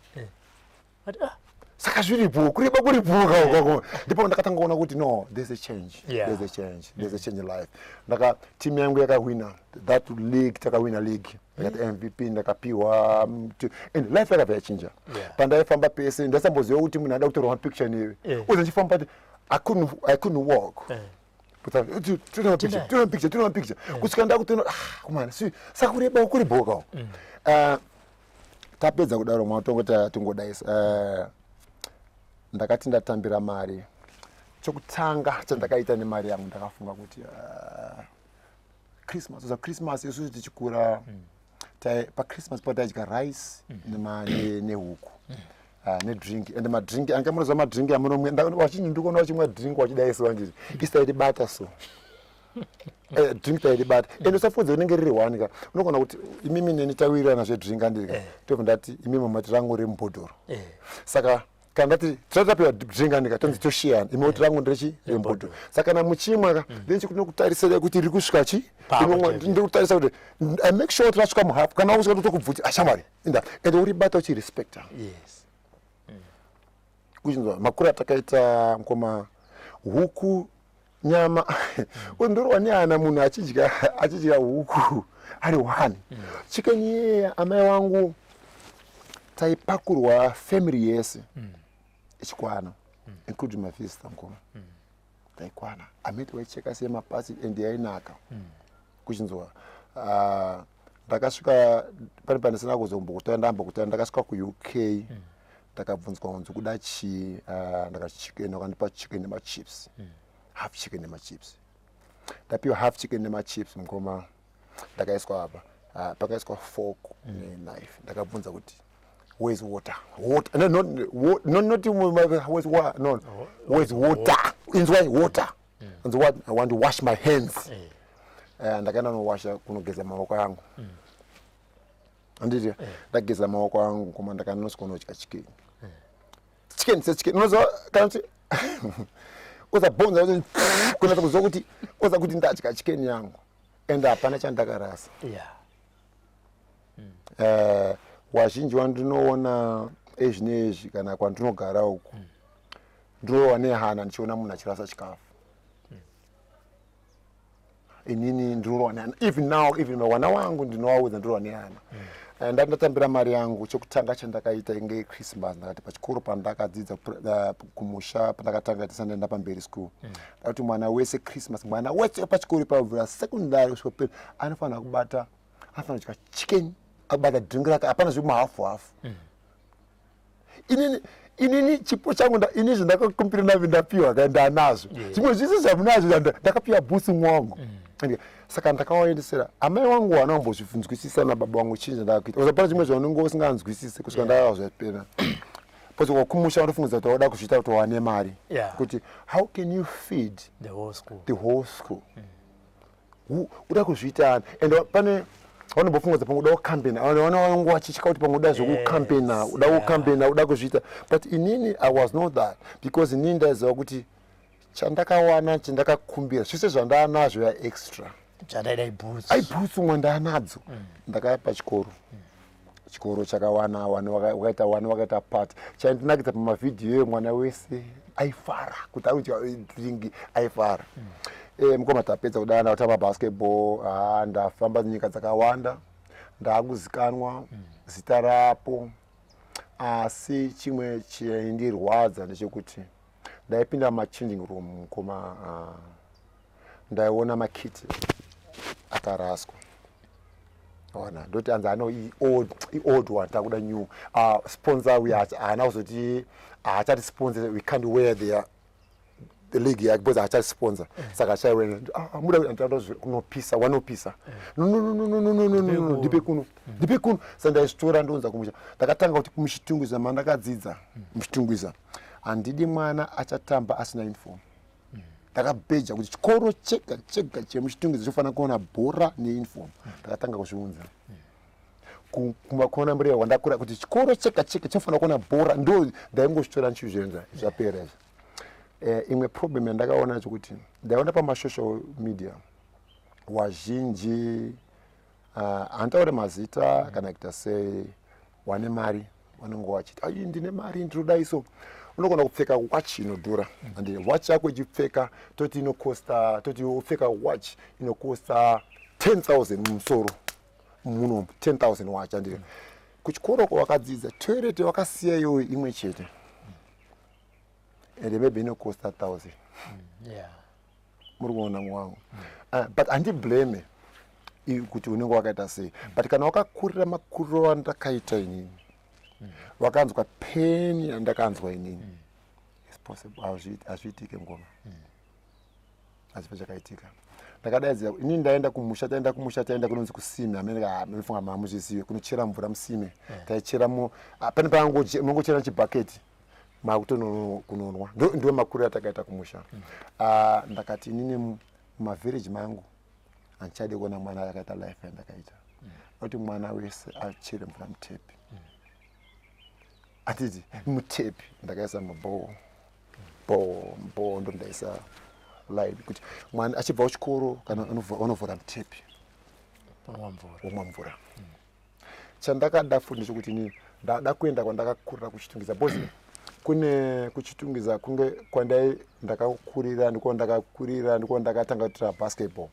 But, ah, Saka zviripo kureba kuripo kako. Ndipo ndakatanga kuona kuti no, there's a change. There's a change, there's a change in life. Ndaka team yangu yakawina that league, takawina league, ndakati MVP ndakapiwa and life yakabva yachinja. Pandaifamba pese ndasamboziva kuti munhu ada kutorwa mapicture newe. Uze ndichifamba pati I couldn't walk. Totora picture, totora picture, totora picture, kusvika ndakutoona, ah, kumana saka kureba kuri bhoka. Tapedza kudaro mwatongo tingodaisa. Ndakati ndatambira mari, chokutanga chandakaita nemari yangu ndakafunga kuti Christmas, uza Christmas isusu tichikura paChristmas pataidya rice nehuku nedrink and madrink anga munoziva madrink amunomwe. Vazhinji ndikuona vachimwa drink wachidaisiwa nditi isi taitibata so drink tairibata and usafunze rinenge riri one ka. Unogona kuti imimi neni tawirirana zvedrink andiri tobva ndati imimi mati rangu remubhodhoro. Saka kana ndati tatapiwa drink andika tonzi toshiyana, imi kuti rangu nderechi remubhodhoro. Saka kana muchimwa ka then chikunokutarisa kuti riri kusvika chi Pako chaipo. Ndikutarisa kuti I make sure kuti rasvika muhafu. Kana wakusvika totokubvutsa, ashamwari inda ende uribata uchirespecta. Kuchinzwa makuru atakaita mukoma, huku nyama undorwa neana munhu achidya huku ari one chicken iye. Amai wangu taipakurwa family yese ichikwana, including my sister mukoma, taikwana. Ameti waicheka semapasi and yainaka kuchinzwa. Ah, ndakasvika pane pandisina kuzombokutora ndambokutora. Ndakasvika kuUK, ndakabvunzwa kunzi kuda chii. Ah, ndakati chicken. Wakandipa chicken nemachips, half chicken nemachips. Ndapiwa half chicken nemachips mukoma, ndakaiswa apa. Ah, pakaiswa fork neknife. Ndakabvunza kuti where's water? Water, no, no, no, not where's water, no, where's water? Inzwai, water. Anzi what? I want to wash my hands. Ndakaenda nowasha kunogeza maoko angu handiti. Ndageza maoko angu koma ndakanosvika unodya chicken, chicken sechicken. Unoziva kana kuti uzabhonza kuti kunatsa kuziva kuti uza kuti ndadya chicken yangu and hapana chandakarasa. Wazhinji wandinoona ezvinezvi kana kwandinogara uku ndinowa nehana ndichiona munhu achirasa chikafu. Inini ndinorohwa nehana even now, even vana wangu ndinovaudza ndorohwa nehana. Ndati ndatambira mari yangu, chekutanga chandakaita inge Christmas. Ndakati pachikoro pandakadzidza kumusha, pandakatanga tisandaenda pamberi school, ndakati mwana wese Christmas, mwana wese pachikoro ipabvura secondary kusvika peri, anofanira kubata, anofanira kudya chicken, akubata drink rake, hapana zvekumahafu hafu. Inini chipo changu ini zvandakakumbira navi ndapiwa ka, ndanazvo. Zvimwe zvese zvamunazvo ndakapiwa bhusi mwangu. Saka ndakavaendesera amai vangu, vana vambozvinzwisisa nababa vangu chinji ndakakuita. Usapana zvimwe zvaunenge usinganzwisisi kusvika ndakazvapera, because wakumusha unofungidza kuti wauda kuzviita kuti wane mari, kuti how can you feed the whole school? The whole school. Uda kuzviita ani? And pane vanombofungudza pamwe uda kucampaigna, vana vangu vachitya kuti pamwe uda zvekucampaigna, uda kucampaigna, uda kuzviita. But inini I was not that, because inini ndaiziva kuti chandakawana, chandakakumbira, zvese zvandaanazvo yaextra. Chandaida ibhutsu. Aibhutsu mwe ndaanadzo. Ndakaya pachikoro, chikoro chakawana wana wakaita wana wakaita part. Chaindinakidza pamavhidhiyo, mwana wese aifara kuti arikudya drink, aifara. Mukoma, tapedza kudana kutamba basketball. Ah, ndafamba nyika dzakawanda, ndaakuzikanwa zita rapo. Asi chimwe chaindirwadza ndechekuti ndaipinda mumachanging room, mukoma, ndaiona makiti akaraswa. Ona, ndoti anzi ano i-old one, takuda new. Sponsor uya haana kuzoti haachati sponsor, we can't wear the league yake because haachati sponsor. Saka achaiwena muda ndada kunopisa, wanopisa. No, no, no, no, no, no, no, no, no, no, ndipe kuno, ndipe kuno. Saka ndaizvitora, ndounza kumusha. Ndakatanga kuti kumuChitungwiza mandakadzidza, muChitungwiza handidi mwana achatamba asina uniform. Ndakabheja kuti chikoro chega chega chemuChitungwiza chofanira kuona bhora neuniform. Ndakatanga kuzviunza kumakona mureva wandakura kuti chikoro chega chega chinofanira kuona bhora. Ndo ndaingozvitora ndichizvienza, zvapera izvi. Imwe problem yandakaona chekuti ndaiona pamasocial media wazhinji, handitaure mazita kana kuita sei, wane mari vanenge vachiti, "Ai, ndine mari, ndinoda iso." Unogona kupfeka watch inodhura, and watch yako ichipfeka, toti inokosta, toti upfeka watch inokosta 10,000 mumusoro muno, 10,000 watch, andii kuchikoro kwawakadzidza toilet wakasiya iyoyo imwe chete, and maybe inokosta 1000. Muri kuona mwangu? But handiblame kuti unenge wakaita sei, but kana wakakurira makuriro andakaita inini, wakanzwa pain yandakanzwa inini, it's possible. Hazviitike ngoma, hachipa chakaitika. Ndakadaidzira inini, ndaenda kumusha, taenda kumusha, taenda kunonzi kusime amene, munofunga mamuzvizive, kunochera mvura musime. Taichera mu pane paangochera chibhaketi, makutokunonwa. Ndiwo makuriro atakaita kumusha. Ah, ndakati inini mumavhireji mangu handichadi kuona mwana akaita life yandakaita, kuti mwana wese achere mvura mutepi. Atiti mutepi ndakaisa mabhoo bho bho, ndo ndaisa line kuti mwana achibva kuchikoro kana anovhura mutepi, unwa mvura. Womwa mvura. Chandakada futi ndechekuti inini ndada kuenda kwandakakurira kuChitungwiza, because kune kuChitungwiza kunge kwandai ndakakurira, ndiko ndakakurira, ndiko ndakatanga kuitira basketball.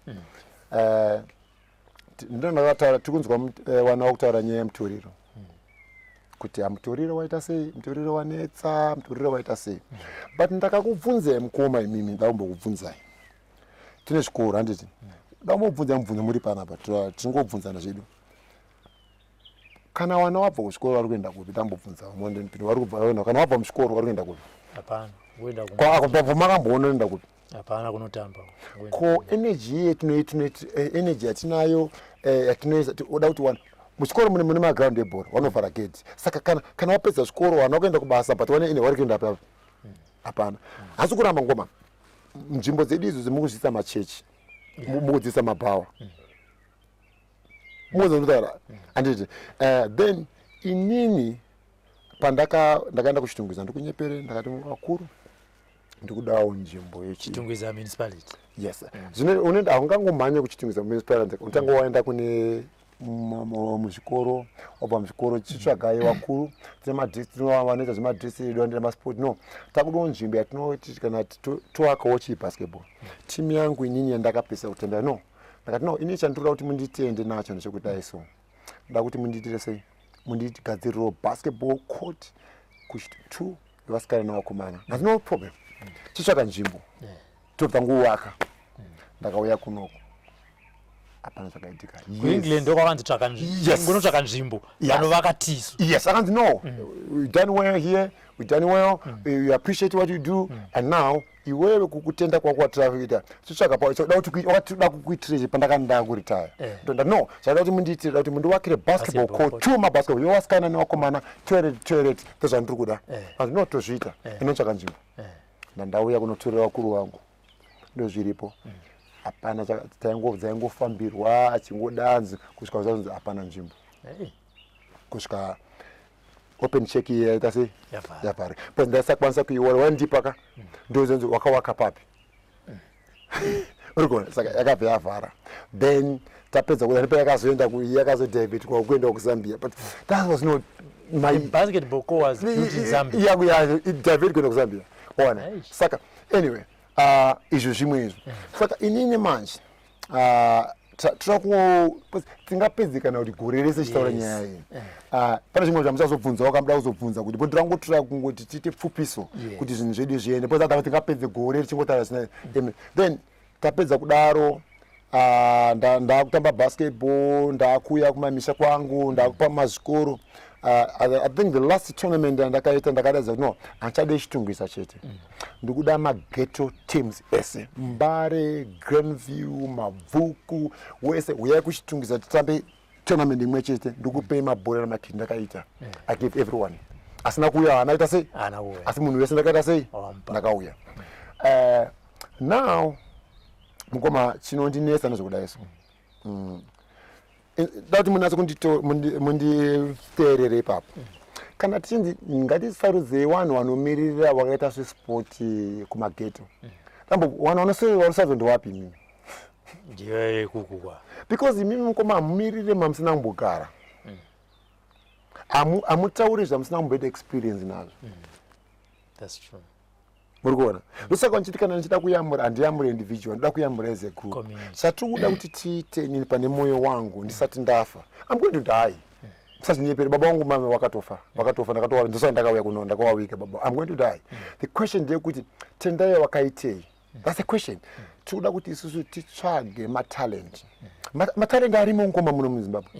Ndo ndakataura tiri kunzwa wana wakutaura nyaya yemutoriro, kuti hamutoriro waita sei, mutoriro wanetsa, mutoriro waita sei. But ndakakubvunzai mukoma imimi, ndakumbokubvunzai, tine zvikoro handiti? Ndakumbobvunzai mubvunzo muri panapa, tingobvunzana zvedu. Kana wana wabva kuzvikoro vari kuenda kupi? Ndambobvunza vari kubva, kana wabva muchikoro vari kuenda kupi? Hapana kuenda. Kubva makamboona unoenda kupi? Hapana kunotamba. Ko energy iye energy yatinayo, yatinoisa oda kuti wana muchikoro mune maground ebhora, vanovhara gate. Saka kana wapedza zvikoro, wana kuenda kubasa, but wane ine vari kuenda papi? Hapana. Hasi kuramba ngoma, nzvimbo dzedu idzo dzemukuzviisa machechi, mukudziisa mabhawa, muzonditaura handiti? Then inini pandaka ndakaenda kuChitungwiza, ndikunyepere, ndakati vakuru, ndikudawo nzvimbo yechi Chitungwiza Municipality. Yes, zvino unoenda, haungangomhanye kuChitungwiza Municipality. Unotanga waenda kune muzvikoro, wabva muzvikoro, chitsvagai vakuru, tine madistrict vanoita zvemadistrict edu, vanoita masport. No, takudawo nzvimbo yatinoti kana toakawo chibasketball team yangu inini yandakapesa kutenda. No. Ndakati, "No, ini chandinoda kuti munditende nacho ndechekudai. So ndoda kuti mundiitire sei, mundigadzirirewo basketball court kuchiti two yevasikana nevakomana." Ndati, "No problem, chitsvaka nzvimbo, tobva nguvaka." Ndakauya kunoko, hapana zvakaitika. KuEngland ndokwakanzi tsvaka ngonotsvaka nzvimbo vanovaka tisu. Yes, akanzi, "No, we done well here, we done well, we appreciate what you do, and now iwewe kukutenda kwako watira kuita, chitsvaka pa choda kuti wakati kukuitire pandakanga ndakuretire." Ndonda, "No, zvada kuti mundiitire, kuti mundiwakire basketball Basketball court, two mabasketball yevasikana nevakomana, toilet, toilet, ndozvandiri kuda." Anzi, "No, tozviita, inotsvaka nzvimbo." Ndandauya kunotorera vakuru vangu, ndozviripo, hapana dzaingofambirwa achingodanzi kusvika zvazonzi hapana nzvimbo, kusvika open check iyi yaita sei? Yavhara. Yavhara, because ndaisakwanisa kuiona. Wandipa ka, ndozonzi wakawaka papi? Uri kuona? Saka yakabva yavhara. Then tapedza kuda ndipo yakazoenda yakazodivertwa kuenda kuZambia, but that was not my Basketball court was built in Zambia. Yeah, divert kuenda kuZambia, ona. Eish. Saka anyway, izvo zvimwe izvo. Saka inini manje toda ku tingapedze kana kuti gore rese chitaura nyaya iyi. Pane zvimwe zvamuchazobvunza, wakamuda kuzobvunza kuti botirangotora kungoti tiite pfupiso kuti zvinhu zvedu zviende, because otherwise tingapedze gore richingotaura zina. Then tapedza kudaro, ndakutamba basketball, ndakuya kumamisha kwangu, ndakupa mazvikoro. I think the last tournament yandakaita, ndakadaidza kuti, "No, handichade Chitungwiza chete, ndikuda maghetto teams ese, Mbare, Grandview, Mabvuku, wese uyai kuChitungwiza titambe tournament imwe chete, ndikupei mabhora namakiti." Ndakaita, I gave everyone. Asina kuuya haana ita sei? Haana kuuya. Asi munhu wese ndakaita sei? Wampa. Ndakauya. Now mukoma, chinondinetsa nezvekudai so, da kuti munatse munditeerere ipapo. Kana tichinzi ngatisarudzei vanhu vanomiririra vakaita zvespoti kumaghetto, tambo vanhu vanosarudza ndewapi imimi? Ndiyo kukukwa. Because imimi mukoma hamumirire mamusina kumbogara. Hamutauri zvamusina kumboita experience nazvo. That's true. Muri kuona? Ndosaka ndichiti kana ndichida kuyamura, handiyamure individual, ndoda kuyamura as a group. Community. Chatiri kuda kuti tiite, inini pane mwoyo wangu, ndisati ndafa, I'm going to die, musachinyepere, baba vangu mame wakatofa, wakatofa, ndakatowa, ndosaka ndakauya kuno, ndakawawika baba. I'm going to die. The question ndeyekuti Tendai wakaitei? That's the question. Tiri kuda kuti isusu titsvage matalent. Matalent arimo mukoma muno muZimbabwe.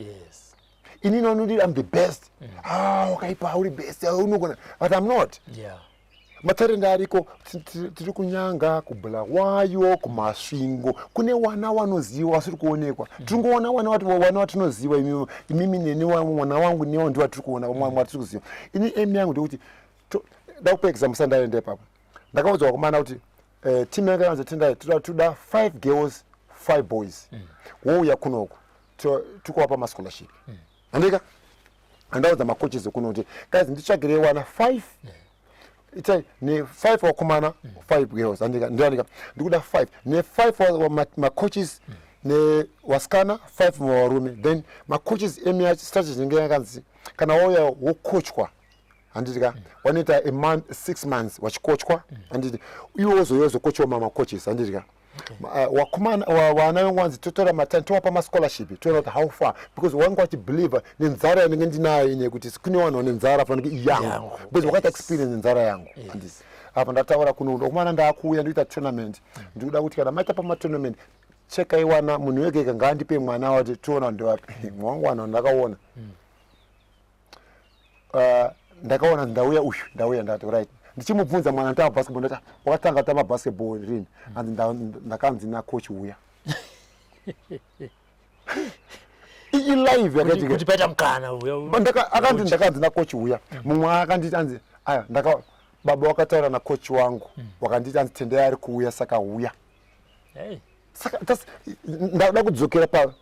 Inini vanonditi I'm the best. Ah, wakaipa, uri best, ah, unogona, but I'm not. Matarenda ariko. Tiri kuNyanga, kuBulawayo, kuMasvingo, kune wana wanoziva vasiri kuonekwa. Tiri kungoona wana wana watinoziva, imimi neni, mwana wangu newa, ndiwo watiri kuona, vamwe watiri kuziva. Ini aim yangu ndekuti da kupa example. Sandaenda ipapo, ndakaudzwa vakomana kuti team yanga yanzi Tendai, toda five girls, five boys, wouya kunoku tikuwapa mascholarship, handika? Andaudza macoaches ekuno kuti, "Guys, nditsvagirei wana five, itai ne5 vakomana, 5 girls, handika? Ndiandika ndikuda 5 ne5 macoaches nevasikana, 5 varume." Then macoaches emi, strategy inenge yakanzi kana wauya wokochwa, handitika? Wanoita a month, 6 months wachikochwa, handiti? Iwe wozouya wozokochwa mamacoaches, handitika? Wakomana vana vangu vanzi totora matani, towapa mascholarship, toona kuti how far, because wangu wachibelieve nenzara yanenge ndinayo ine kuti kune vanhu vane nzara fanike yangu, Yangu, because wakaita experience nenzara yangu. Handisi apa ndataura kuno, ndokumana ndakuuya ndikuita tournament, ndikuda kuti kana maita pamatournament, chekai wana munhu wega ega ngaandipe mwana wati toona ndewapi mwangu. Vanhu ndakaona, ndakaona ndauya uyu, ndauya, ndati right, ndichimubvunza mwana ndotamba basketball, ndati, "Ah, wakatanga kutamba basketball rini?" Hanzi, "Ndakanzi nacoach uya." Iyi live yakaitika. Kuti paita mukana uya. Akanzi, "Ndakanzi nacoach uya." Mumwe akanditi, anzi, "Aya, ndaka baba wakataura nacoach wangu, wakanditi anzi Tendai ari kuuya, saka uya." Hey. Saka ndauda kudzokera pa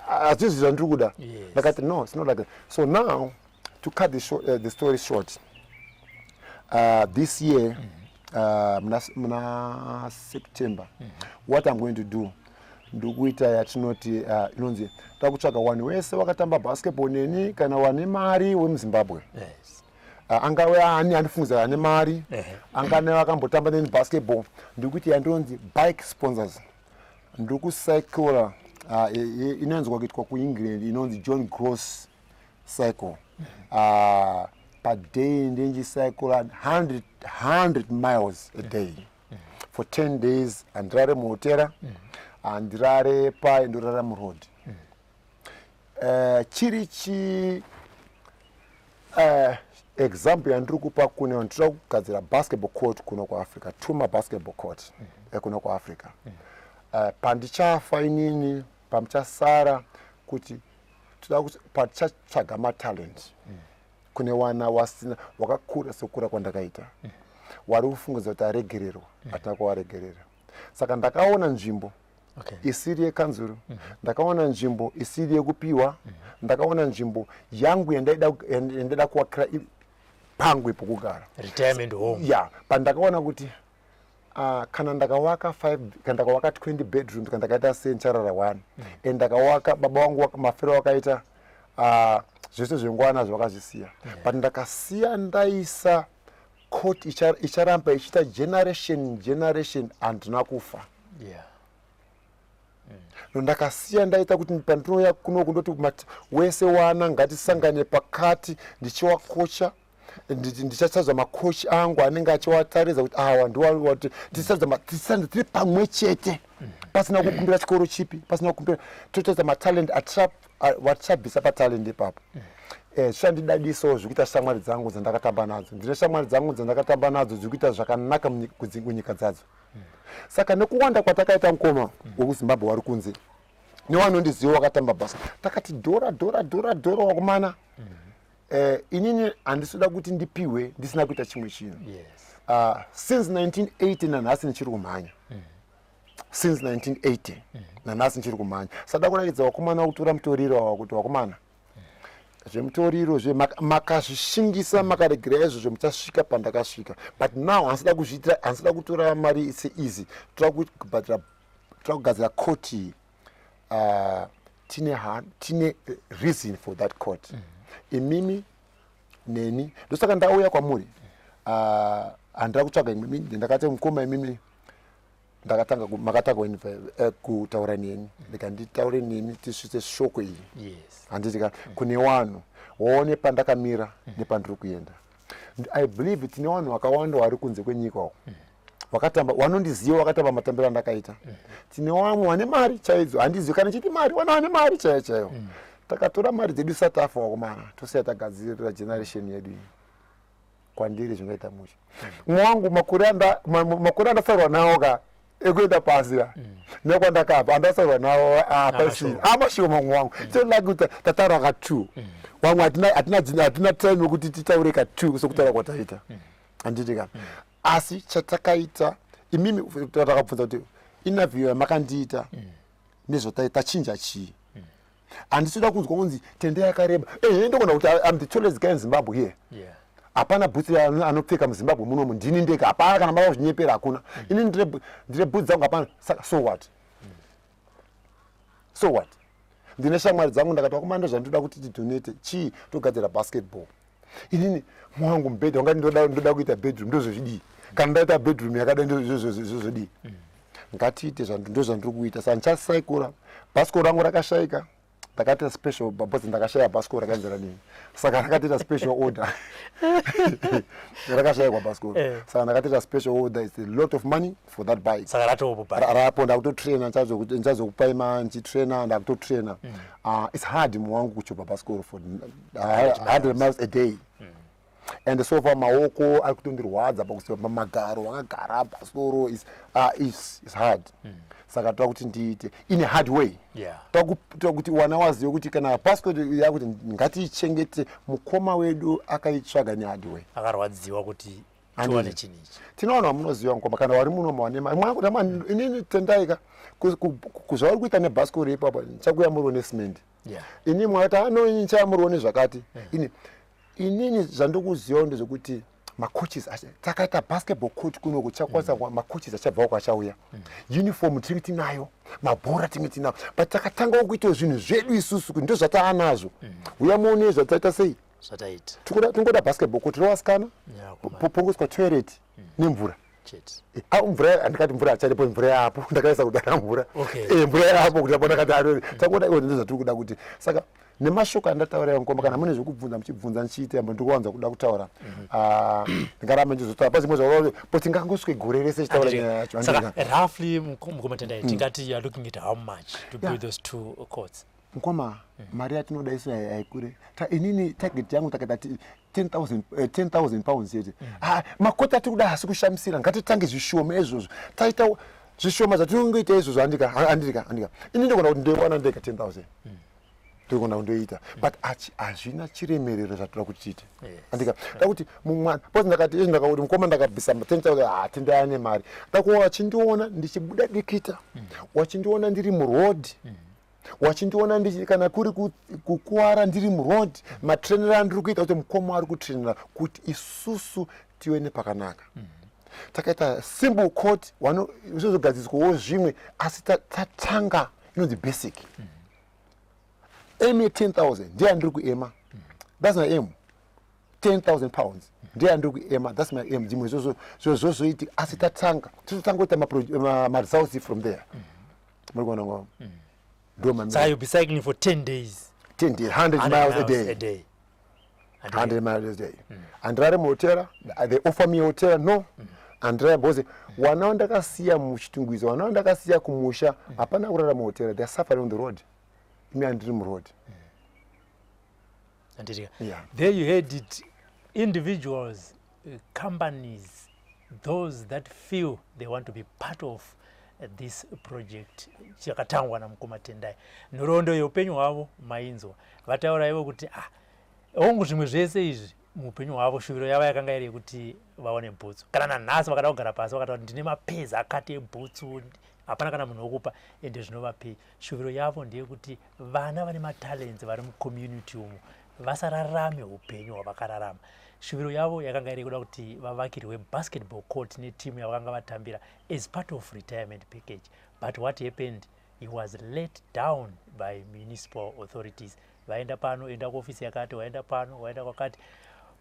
hazvizvi zvandiri kuda. Ndakati, "No, it's not like that." So now, to cut the story short, this year, muna September, what I'm going to do, ndikuita yatinoti inonzi takutsvaga wanhu wese wakatamba basketball neni, kana wane mari wemuZimbabwe. Angave ani andifungidzira ane mari, angane vakambotamba neni basketball, ndikuti yandinonzi bike sponsors. Ndiri kucycla inonzwa kuitwa kuEngland, inonzi John Gross cycle. Paday ndinchicycla 100, 100 miles a day for 10 days. Handirare muhotera, handirare pai, ndorara muroad. Chiri chi example yandiri kupa kune vanhu, tinoda kugadzira basketball court kuno kuAfrica, two mabasketball court ekuno kuAfrica. Pandichafa inini, pamuchasara kuti toda kuti patichatsvaga matalent kune wana wasina wakakura sekukura kwandakaita, wari kufungudza kuti aregererwa, hatina kuvaregerera. Saka ndakaona nzvimbo isiri yekanzuru, ndakaona nzvimbo isiri yekupiwa, ndakaona nzvimbo yangu yandaida kuwakira pangu pokugara. Retirement home. Ya, pandakaona kuti kana ndakawaka 5, kana ndakawaka 20 bedrooms, kana ndakaita sei, ndicharara 1. And ndakawaka, baba vangu mafiro wakaita zvese zvengwana vakazvisiya, but ndakasiya ndaisa court icharamba ichiita generation generation. Handina kufa. No, ndakasiya ndaita kuti pandinouya kuno kundoti wese wana ngatisangane pakati, ndichiwakocha, ndichatsvaga makochi angu anenge achiwataridza kuti awa ndiwati tisarudza tiri pamwe chete, pasina kukumbira chikoro chipi, pasina kukumbira, totaridza matalent watichabvisa patalent ipapo. Zvichandidadisawo zvekuita shamwari dzangu dzandakatamba nadzo. Ndine shamwari dzangu dzandakatamba nadzo dziri kuita zvakanaka kunyika dzadzo. Saka nekuwanda kwatakaita, mukoma wekuZimbabwe wari kunze newanondiziva wakatamba basa, takati dhora dhora dhora dhora wakumana. Inini handisida kuti ndipiwe ndisina kuita chimwe chinhu. Since 1980 nanhasi ndichiri kumhanya. Since 1980 nanhasi ndichiri kumhanya. Sada kurakidza vakomana kutora mutoriro ava kuti vakomana, zvemutoriro zve makazvishingisa, makaregera izvozvo, muchasvika pandakasvika. But now handisida kuzviitira, handisida kutora mari seeasy. Toda kubhadhira, toda kugadzira koti. Tine reason for that court. Imimi neni, ndosaka ndauya kwamuri. Handira kutsvaga imimi, ndakati mukoma imimi ndakatanga makatanga kutaura neni, ndikanditaure neni tisvitse shoko iyi. Handiti ka kune vanhu waone pandakamira nepandiri kuenda. I believe tine vanhu vakawanda vari kunze kwenyika uko wakatamba, wanondiziva, wakatamba matambiro andakaita. Tine vamwe vane mari chaidzo, handizivi kana chiti mari, wana vane mari chaiyo chaiyo. Takatora mari dzedu satafa wakomana, tosiya tagadzirira generation yedu iyi. Kwandiri zvingaita mushe. Mumwe wangu makore andasarwa nawo ka ekuenda pasi ka nekwandakabva andasarwa nawo apasi amashoma. Mumwe wangu, so like kuti tataura ka two, vamwe hatina time yekuti titaure ka two sokutaura kwataita, handiti ka? Asi chatakaita imimi, takabvunza kuti interview yamakandiita nezvatai tachinja chii? Handisida kunzwa kunzi tende yakareba. Ehe, ndogona kuti I'm the tallest guy in Zimbabwe here. Hapana bhutsi anopfeka muZimbabwe munomu, ndini ndega. Hapana kana mava kuzvinyepera, hakuna. Ini ndine bhutsi dzangu, hapana. Saka so what? So what? Ndine shamwari dzangu, ndakati vakomana, zvandinoda kuti tidonate chii? Togadzira basketball. Inini mwangu mubhedha wangati ndoda kuita bedroom, ndozozvidii? Kana ndaita bedroom yakadai, ndozozodii? Ngatiite, ndo zvandiri kuita. Saka ndichasaikura bhasikoro rangu rakashayika. Ndakaita special because ndakashaya bhasikoro rakaenzana neni, saka ndakatoita special order. Rakashayikwa bhasikoro. Saka ndakatoita special order. It's a lot of money for that bike. Saka ratopo. Rapo, ndakutotraina, ndichazokupai ma ndichitraina, ndakutotraina. It's hard muwangu kuchopa bhasikoro for 100 miles a day, and so far maoko ari kutondirwadza pakusiva pamagaro wakagara bhasikoro is hard. Saka toda kuti ndiite in a hard way. Toda kuti wana wazive kuti kana passport yakuti ngatiichengete, mukoma wedu akaitsvaga nehard way. Akarwadziwa kuti tiwane chinhu ichi. Tine vanhu vamunoziva, mukoma, kana vari muno mawane. Inini tendai ka kuzvauri kuita nebhasikoro ipapo, ndichakuyamuriwo nesimendi. Ini mwakati ano, ini ndichayamuriwo nezvakati. Inini zvandikuzivawo ndezvekuti macoaches takaita basketball coach kunoku, tichakwanisa macoaches achabva uko achauya, uniform tinenge tinayo, mabhora tinenge tinayo, but takatangawo kuitawo zvinhu zvedu isusu kuti ndo zvataanazvo. Uya muone zvataita sei. Zvataita. Tingoda basketball court revasikana, Yeah, kumana. Pongoiswa toilet nemvura. Chete. Ah, mvura andikati mvura hacharipo, mvura yapo, ndakaisa kudara mvura. Mvura yapo kuti apo ndakati arori tangoda iwo, ndizvo zvatiri kuda kuti. Saka nemashoko andataura mukoma, kana mune zvekubvunza muchibvunza, ndichiita yambo ndikuwanza kuda kutaura. Ah, ndingaramba ndichizotaura pazimwe zvauri po tingangoswe gore rese chitaura nyaya yacho. Saka roughly, mukoma Tendai, tingati you are looking at how much to build those two courts? Mukoma, mari yatinoda isu haikure. Inini target yangu takaita 10,000, £10,000 chete. Ah, makoti atiri kuda hasi kushamisira. Ngatitange zvishoma izvozvo, taita zvishoma zvatinongoita izvozvo, andika andika andika ini ndogona kuti ndoiwana ndega 10,000, ndogona kundoita, but hazvina chiremerero zvatoda kuti tiite. Andika ndakuti mumwana because ndakati izvi, ndakakuti mukoma, ndakabvisa 10,000, ha, tendai nemari. Ndakuwa wachindiona ndichibuda dikita, wachindiona ndiri muroad, wachindiona kana kuri kukuwara ndiri muroad, matrainero andiri kuita kuti mukoma ari kutrainera kuti isusu tive nepakanaka. Takaita simple court, zvozogadziswawo zvimwe, asi tatanga inonzi basic aim ye 10,000 ndiye andiri kuema. That's my aim, £10,000 ndiye andiri kuema. That's my aim. Dzimwe zvozoitika, asi tatanga, tototanga kuita maresults from there. Muri kuona ngoma ndo So you'll be cycling for 10 days? 10 days, 100 miles a day. A day. 100 miles a day. Handirare muhotera. They offer me hotera, no, handirare because wana wandakasiya muChitungwiza, wana wandakasiya kumusha, hapana kurara muhotera. They are suffering on the road, imi handiri muroad. Anditika. Yeah. There you heard it. Individuals, companies, those that feel they want to be part of this project chakatangwa namukoma Tendai, nhoroondo yeupenyu hwavo mainzwa. Vataura ivo kuti ah, hongu, zvimwe zvese izvi muupenyu hwavo, shuviro yavo yakanga iri yekuti vaone bhutsu. Kana nanhasi vakada kugara pasi vakataura kuti ndine mapezi akati ebhutsu, hapana kana munhu wokupa, ende zvinovapei. Shuviro yavo ndeyekuti vana vane matalents vari mucommunity umu vasararame upenyu hwavakararama. Shuviro yavo yakanga iri yekuda kuti vavakirwe basketball court netimu yavakanga vatambira as part of retirement package. But what happened? He was let down by municipal authorities. Vaenda pano, enda kuofisi yakati, waenda pano, waenda kwakati,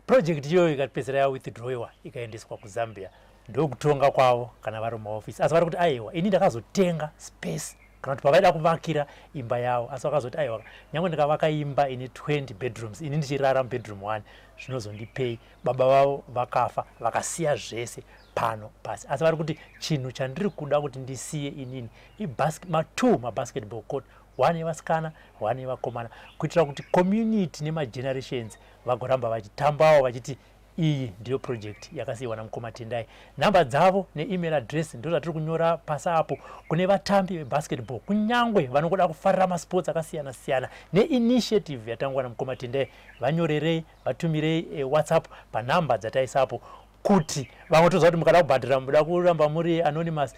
project iyoyo ikapedzisira yawithdrawiwa, ikaendeswa kuZambia. Ndokutonga kwavo kana vari mumaofisi. Asi vari kuti aiwa, ini ndakazotenga space, kana kuti pavaida kuvakira imba yavo, asi vakazoti aiwa, nyange ndikavaka imba ine 20 bedrooms, ini ndichirara mubedroom 1, zvinozondipei? Baba vavo vakafa vakasiya zvese pano pasi. Asi vari kuti chinhu chandiri kuda kuti ndisiye inini ma2 mabasketball court, one yevasikana, one yevakomana, kuitira kuti community nemagenerations vagoramba vachitambawo vachiti iyi ndiyo project yakasiyiwa namukoma Tendai. Nhamba dzavo neemail address ndo zvatiri kunyora pasi apo. Kune vatambi vebasketball, kunyangwe vanongoda kufarira masports akasiyana siyana, neinitiative yatangwa namukoma Tendai, vanyorerei, vatumirei WhatsApp panhamba dzataisapo, kuti vamwe toziva kuti mukada kubhadhara muda kuramba muri anonymous.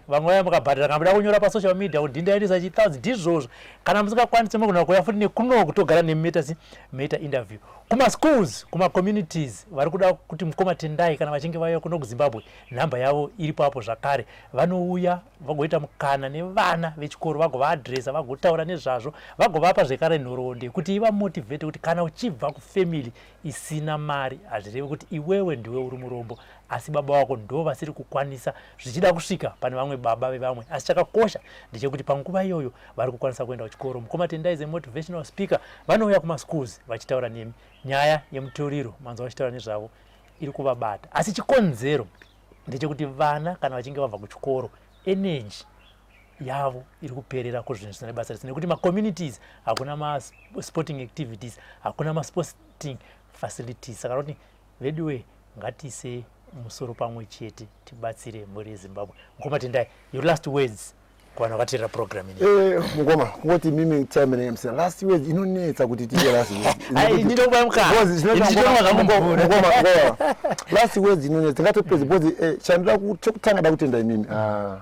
Vamwe vaya mukabhadhara, kana muda kunyora pasocial media kuti ndindaendesa chi1000, ndizvozvo. Kana musingakwanisi, mugona kuuya futi nekunoku, togara nemeta si meta interview kumaschools, kumacommunities vari kuda kuti mukoma Tendai kana vachinge vauya kuno kuZimbabwe, nhamba yavo iripo apo zvakare. Vanouya vagoita mukana nevana vechikoro, vagovaadresa, vagotaura nezvazvo, vagovapa zvekare nhoroondo yekuti ivamotivate kuti kana uchibva kufamily isina mari, hazvirevi kuti iwewe ndiwe uri murombo, asi baba vako ndo vasiri kukwanisa, zvichida kusvika pane vamwe baba vevamwe. Asi chakakosha ndechekuti panguva iyoyo vari kukwanisa kuenda kuchikoro. Mukoma Tendai is a motivational speaker. Vanouya kumaschools vachitaura nemi. Nyaya yemutoriro manzwa vachitaura nezvavo, iri kuvabata, asi chikonzero ndechekuti vana kana vachinge vabva kuchikoro, energy yavo iri kuperera kuzvinhu zvisina basa rese, nekuti macommunities hakuna masporting activities, hakuna masporting facilities. Saka kuti veduwe, ngatiise musoro pamwe chete tibatsire mhuri yeZimbabwe. Mukoma Tendai, your last words kuvanhu vakateerera program ini? Mukoma, kungoti mimi time inenge musina last words, inonetsa kuti tiite last words. Ai, ndinokupa mukana. Ndichitonwa zvangu mvura. Mukoma, last words inonetsa, tingatopedza because chandoda chokutanga da kutenda imimi. Ah,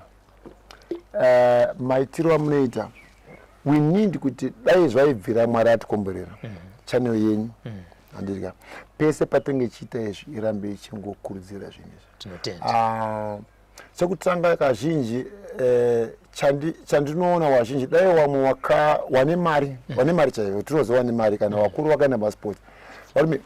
maitiro amunoita, we need kuti dai zvaibvira Mwari atikomborera channel yenyu, handidya pese patinge chiita izvi, irambe ichingokurudzira zvinhu izvi. Tinotenda. Ah, chekutanga kazhinji chandinoona wazhinji, dai wamwe waka wane mari, wane mari chaiyo, tinoziva wane mari, kana vakuru vakaenda masports, varume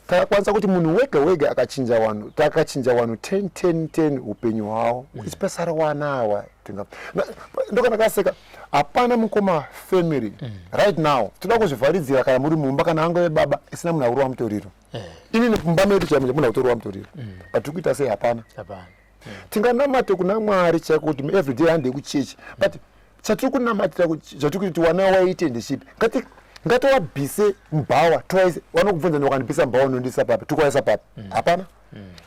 Takakwanisa kuti munhu wega wega akachinja vanhu, takachinja vanhu 10 10 10 upenyu hwavo, especially wana awa. Ndoka ndakaseka, hapana mukoma family right now toda kuzvivharidzira kana muri mumba, kana angove baba isina munhu akurova mutoriro. Inini mumba medu chaimo munhu akutorova mutoriro, but tiri kuita sei? Hapana. Hapana. Tinganamate kuna Mwari chaiko kuti everyday handei kuchechi, but chatiri kunamatira, chatiri kuti wana waite ndechipi? Ngativabvise mubhawa, towaise. Vanokubvunza, wakandibvisa mubhawa, unondisa papi? Tikuwaisa papi? Hapana.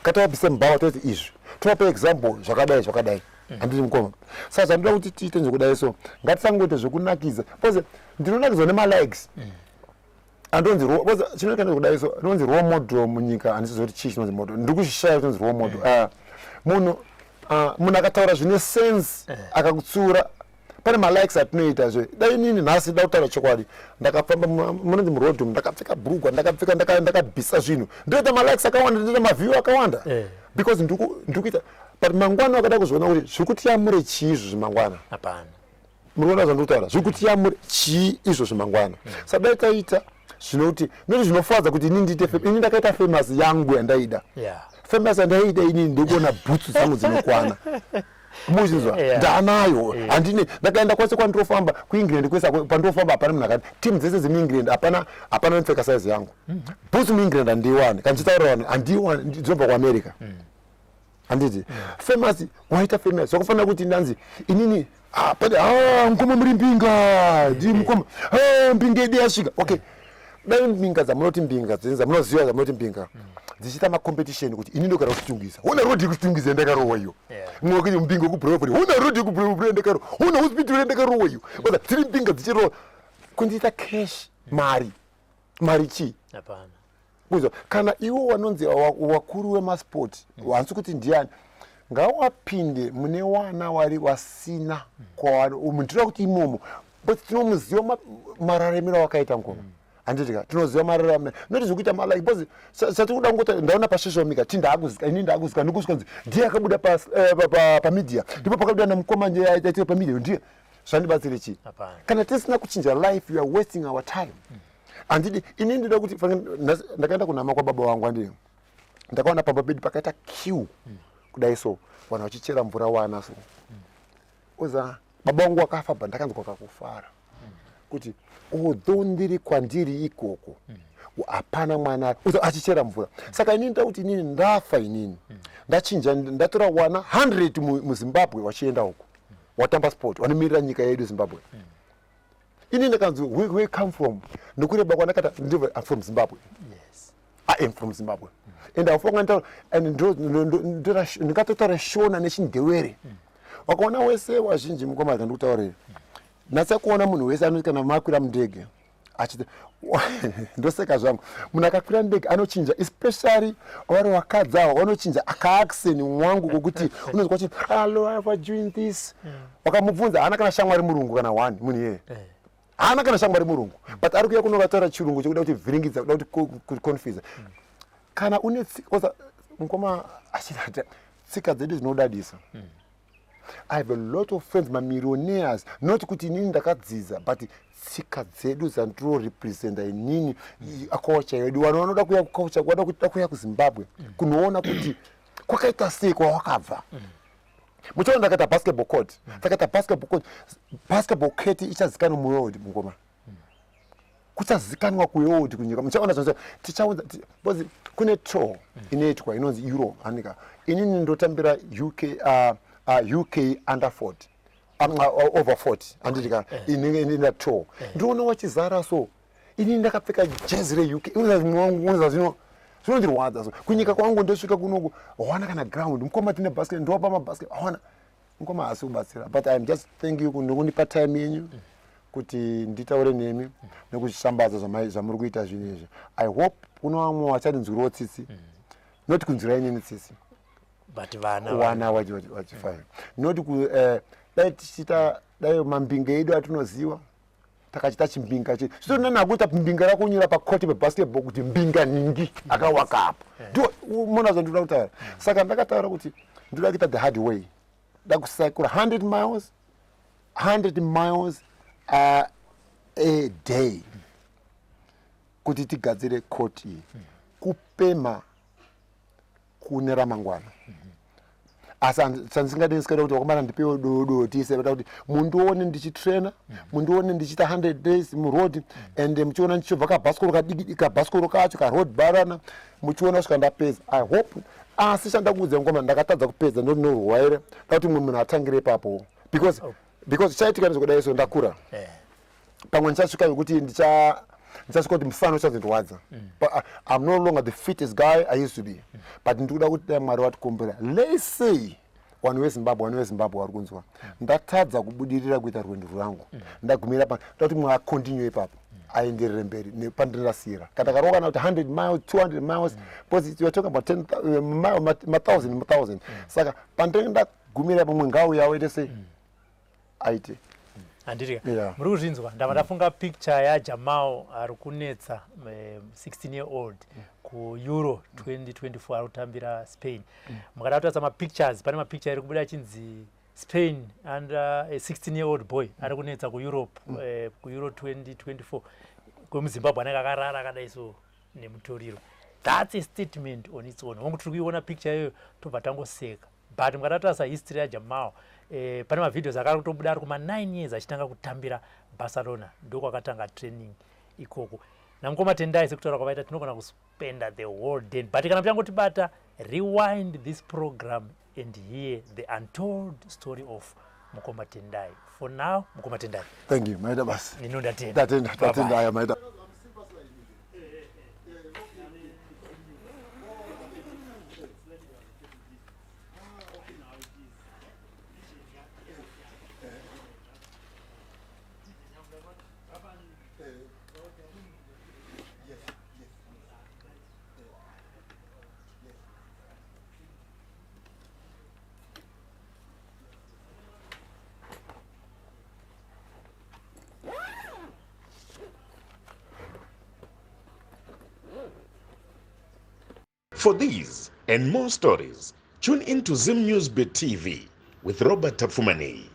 Ngativabvise mubhawa, toiti izvi, tovapa example zvakadai zvakadai. Handiti mukoma? Saka zvandoda kuti tiite zvekudai, so ngatisangoite zvekunakidza, because ndinonakidzwa nemalikes. Andonzi, chinoita kudai, so rinonzi role model munyika. Handisizoti chii chinonzi model, ndiri kuzvishaya chinonzi role model. Munhu akataura zvine sense, akakutsiura, pane malikes atinoita zve. Dai inini nhasi da kutaura chokwadi, ndakafamba munonzi muroad umu, ndakapfeka bhurugwa, ndakapfeka, ndakabvisa zvinhu, ndoita malikes akawanda, ndoita maview akawanda, because ndiri kuita. But mangwana wakada kuzviona kuti zviri kutiyamure chii izvo zvimangwana? Hapana. Muri kuona zvandiri kutaura? Zviri kutiyamure chii izvo zvimangwana? Saka dai taita zvinoti noti zvinofadza kuti inini ndiite ini ndakaita famous yangu yandaida. Famous yandaida inini ndikuona bhutsu dzangu dzinokwana, muchinzwa? Ndanayo. Handine, ndakaenda kwese kwandinofamba, kuEngland kwese pandinofamba, hapana munhu akati timu dzese dzemuEngland, hapana, hapana anopfeka size yangu. Bhutsu muEngland handiiwani. Kana ndichitaurira vanhu, handiiwani, dzinobva kuAmerica. Handiti famous? Waita famous, zvakafanira kuti ndanzi inini, ah, pane, ah, mukoma muri mbinga, ndi mukoma, ah, mbinga yedu yasvika. Okay, dai mbinga dzamunoti mbinga dzenyu dzamunoziva, dzamunoti mbinga, dzichiita macompetition kuti ini ndogara kuchitungisa, hona road yekuchitungisa yandakarohwa iyo. Mumwe kuti mbinga yekuBravory, hona road yekuBravery yandakarohwa, hona hospital yandakarohwa iyo. Oza dziri mbinga dzichirohwa kundiita cash, mari, mari chii? Hapana. Kuzwa kana iwo wanonzi wakuru wemasport, hansi kuti ndiani, ngawapinde mune wana wari wasina kwavari umu. Ndinoda kuti imomo, but tinomuziva mararamiro awakaita ngoma, handiti ka? Tinoziva mararamiro, noti zvekuita malike, because satiri kuda kungota ndaona pasocial media ti ndaakuzika, ini ndaakuzika, ndikusvika nzi ndiye akabuda pamedia, ndipo pakabuda namukoma aitira pamedia, ndiye zvandibatsire chii? Hapana. Kana tisina kuchinja life, you are wasting our time. Handidi, ini ndinoda kuti ndakaenda kunhama kwababa vangu, handii? Ndakaona pamba pedu pakaita queue kudai, so vanhu vachichera mvura, wana so oza baba vangu wakafa, bva ndakanzwa kakufara kuti although ndiri kwandiri ikoko, hapana mwana uza achichera mvura. Saka inini ndoda kuti inini ndafa, inini ndachinja, ndatora wana 100 muZimbabwe wachienda uko, watamba sport, wanomirira nyika yedu Zimbabwe. Ini ndakanzi where come from, nokureba kwandakata, ndibva, I'm from Zimbabwe. I am from Zimbabwe and haufanira nditaura and ndingatotaura Shona nechiNdewere. Wakaona wese wazhinji, mukoma, ndikutaurire, natsa kuona munhu wese anoti kana makwira mundege achiti, ndoseka zvangu, munhu akakwira ndege anochinja, especially vari vakadzi ava vanochinja akaaccent wangu, kwokuti unonzwa kuti, "Hello, I was doing this." Wakamubvunza, haana kana shamwari murungu kana one munhu iyeye, haana kana shamwari murungu, but ari kuuya kunovataura chirungu chekuda kuti vhiringidza, kuda kuti confuse. Kana une tsika, mukoma, achiti tsika dzedu dzinodadisa. I have a lot of friends mamillionaires, not kuti inini ndakadzidza, but tsika dzedu dzandinorepresenta inini, culture yedu, vanhu vanoda kuuya kuculture, vanoda kuda kuuya kuZimbabwe kunoona kuti kwakaita sei kwawakabva. Muchaona ndakaita basketball court, takaita basketball court, basketball court ichazikanwa muworld, mukoma, kuchazikanwa kuworld, kunyika. Muchaona zvonse tichaunza because kune tour inoitwa inonzi Euro anika. Inini ndotambira UK, UK under 40, over 40, handiti ka? Inenge ina tour, ndinoona wachizara, so inini ndakapfeka jezi reUK, unoza zvino zvinondirwadza. So kunyika kwangu ndosvika kunoku, hawana kana ground, mukoma. Tine basket, ndowapa mabasket, hawana, mukoma, haasi kubatsira. But I am just thank you nokundipa time yenyu kuti nditaure nemi nekuzvishambadza zvamuri kuita zvinhu izvi. I hope kuno vamwe vachandinzwirawo tsitsi, not kunzwira inini tsitsi, but vana. Wana wachifaya, not ku dai tichiita, dai mambinga edu atinoziva takachita chimbinga che zvitori nakuita mbinga rakunyura pacourt pebasketball kuti mbinga ningi akawaka apo. Ndio mona zvandinoda kutaura. Saka ndakataura kuti ndinoda kuita the hard way, ndakusaikura 100 miles, 100 miles a day kuti tigadzire court iyi. Kupemha kune ramangwana. Asi chandisingadi ndisingada kuti vakomana ndipewo dodo tiise vada kuti mundione ndichitraina, mundione ndichiita 100 days muroad, and muchiona ndichibva kabhasikoro kadiki, kabhasikoro kacho karoad barana, muchiona kusvika ndapedza. I hope. Asi chandakuudza mukoma, ndakatadza kupedza ndorinorwaire da kuti mumwe munhu atangire ipapo, because because chaitika ndezvekudai so ndakura, pamwe ndichasvika yekuti ndichasvika kuti musana uchazondirwadza. But I'm no longer the fittest guy I used to be, but ndikuda kuti dai Mwari watikumbira, let's say vanhu veZimbabwe, vanhu veZimbabwe vari kunzwa, ndatadza kubudirira kuita rwendo rwangu, ndagumira pa nda kuti mumwe acontinue ipapo, aenderere mberi nepandinodasiyira. Kana takarova kana kuti 100 miles, 200 miles, because you are talking about 10 mile, ma-thousand, ma-thousand. Saka pandinenge ndagumira, pamwe ngauya aite sei, aite. Handiti? Yeah. Muri kuzvinzwa? Ndabva ndafunga picture yaJamal ari kunetsa, 16 year old kuEuro 2024, ari kutambira Spain. Mukada kutarisa mapictures, pane mapicture iri kubuda achinzi Spain and a 16 year old boy ari kunetsa kuEurope, kuEuro 2024, kwemuZimbabwe anenge akarara akadai so nemutoriro. That's a statement on its own. Hongu, tiri kuiona picture iyoyo tobva tangoseka, but mukada kutarisa history yaJamal, pane mavideos akari kutobuda ari kuma9 years achitanga kutambira Barcelona, ndokwakatanga training ikoko. Namukoma Tendai, sekutaura kwavaita, tinogona kuspenda the whole day, but kana muchangotibata, rewind this program and hear the untold story of mukoma Tendai. For now, mukoma Tendai, Thank you, maita basi. Ninondatenda. Tatenda, tatenda. Aya, maita. For these and more stories, tune in to Zim News Bit TV with Robert Tafumani.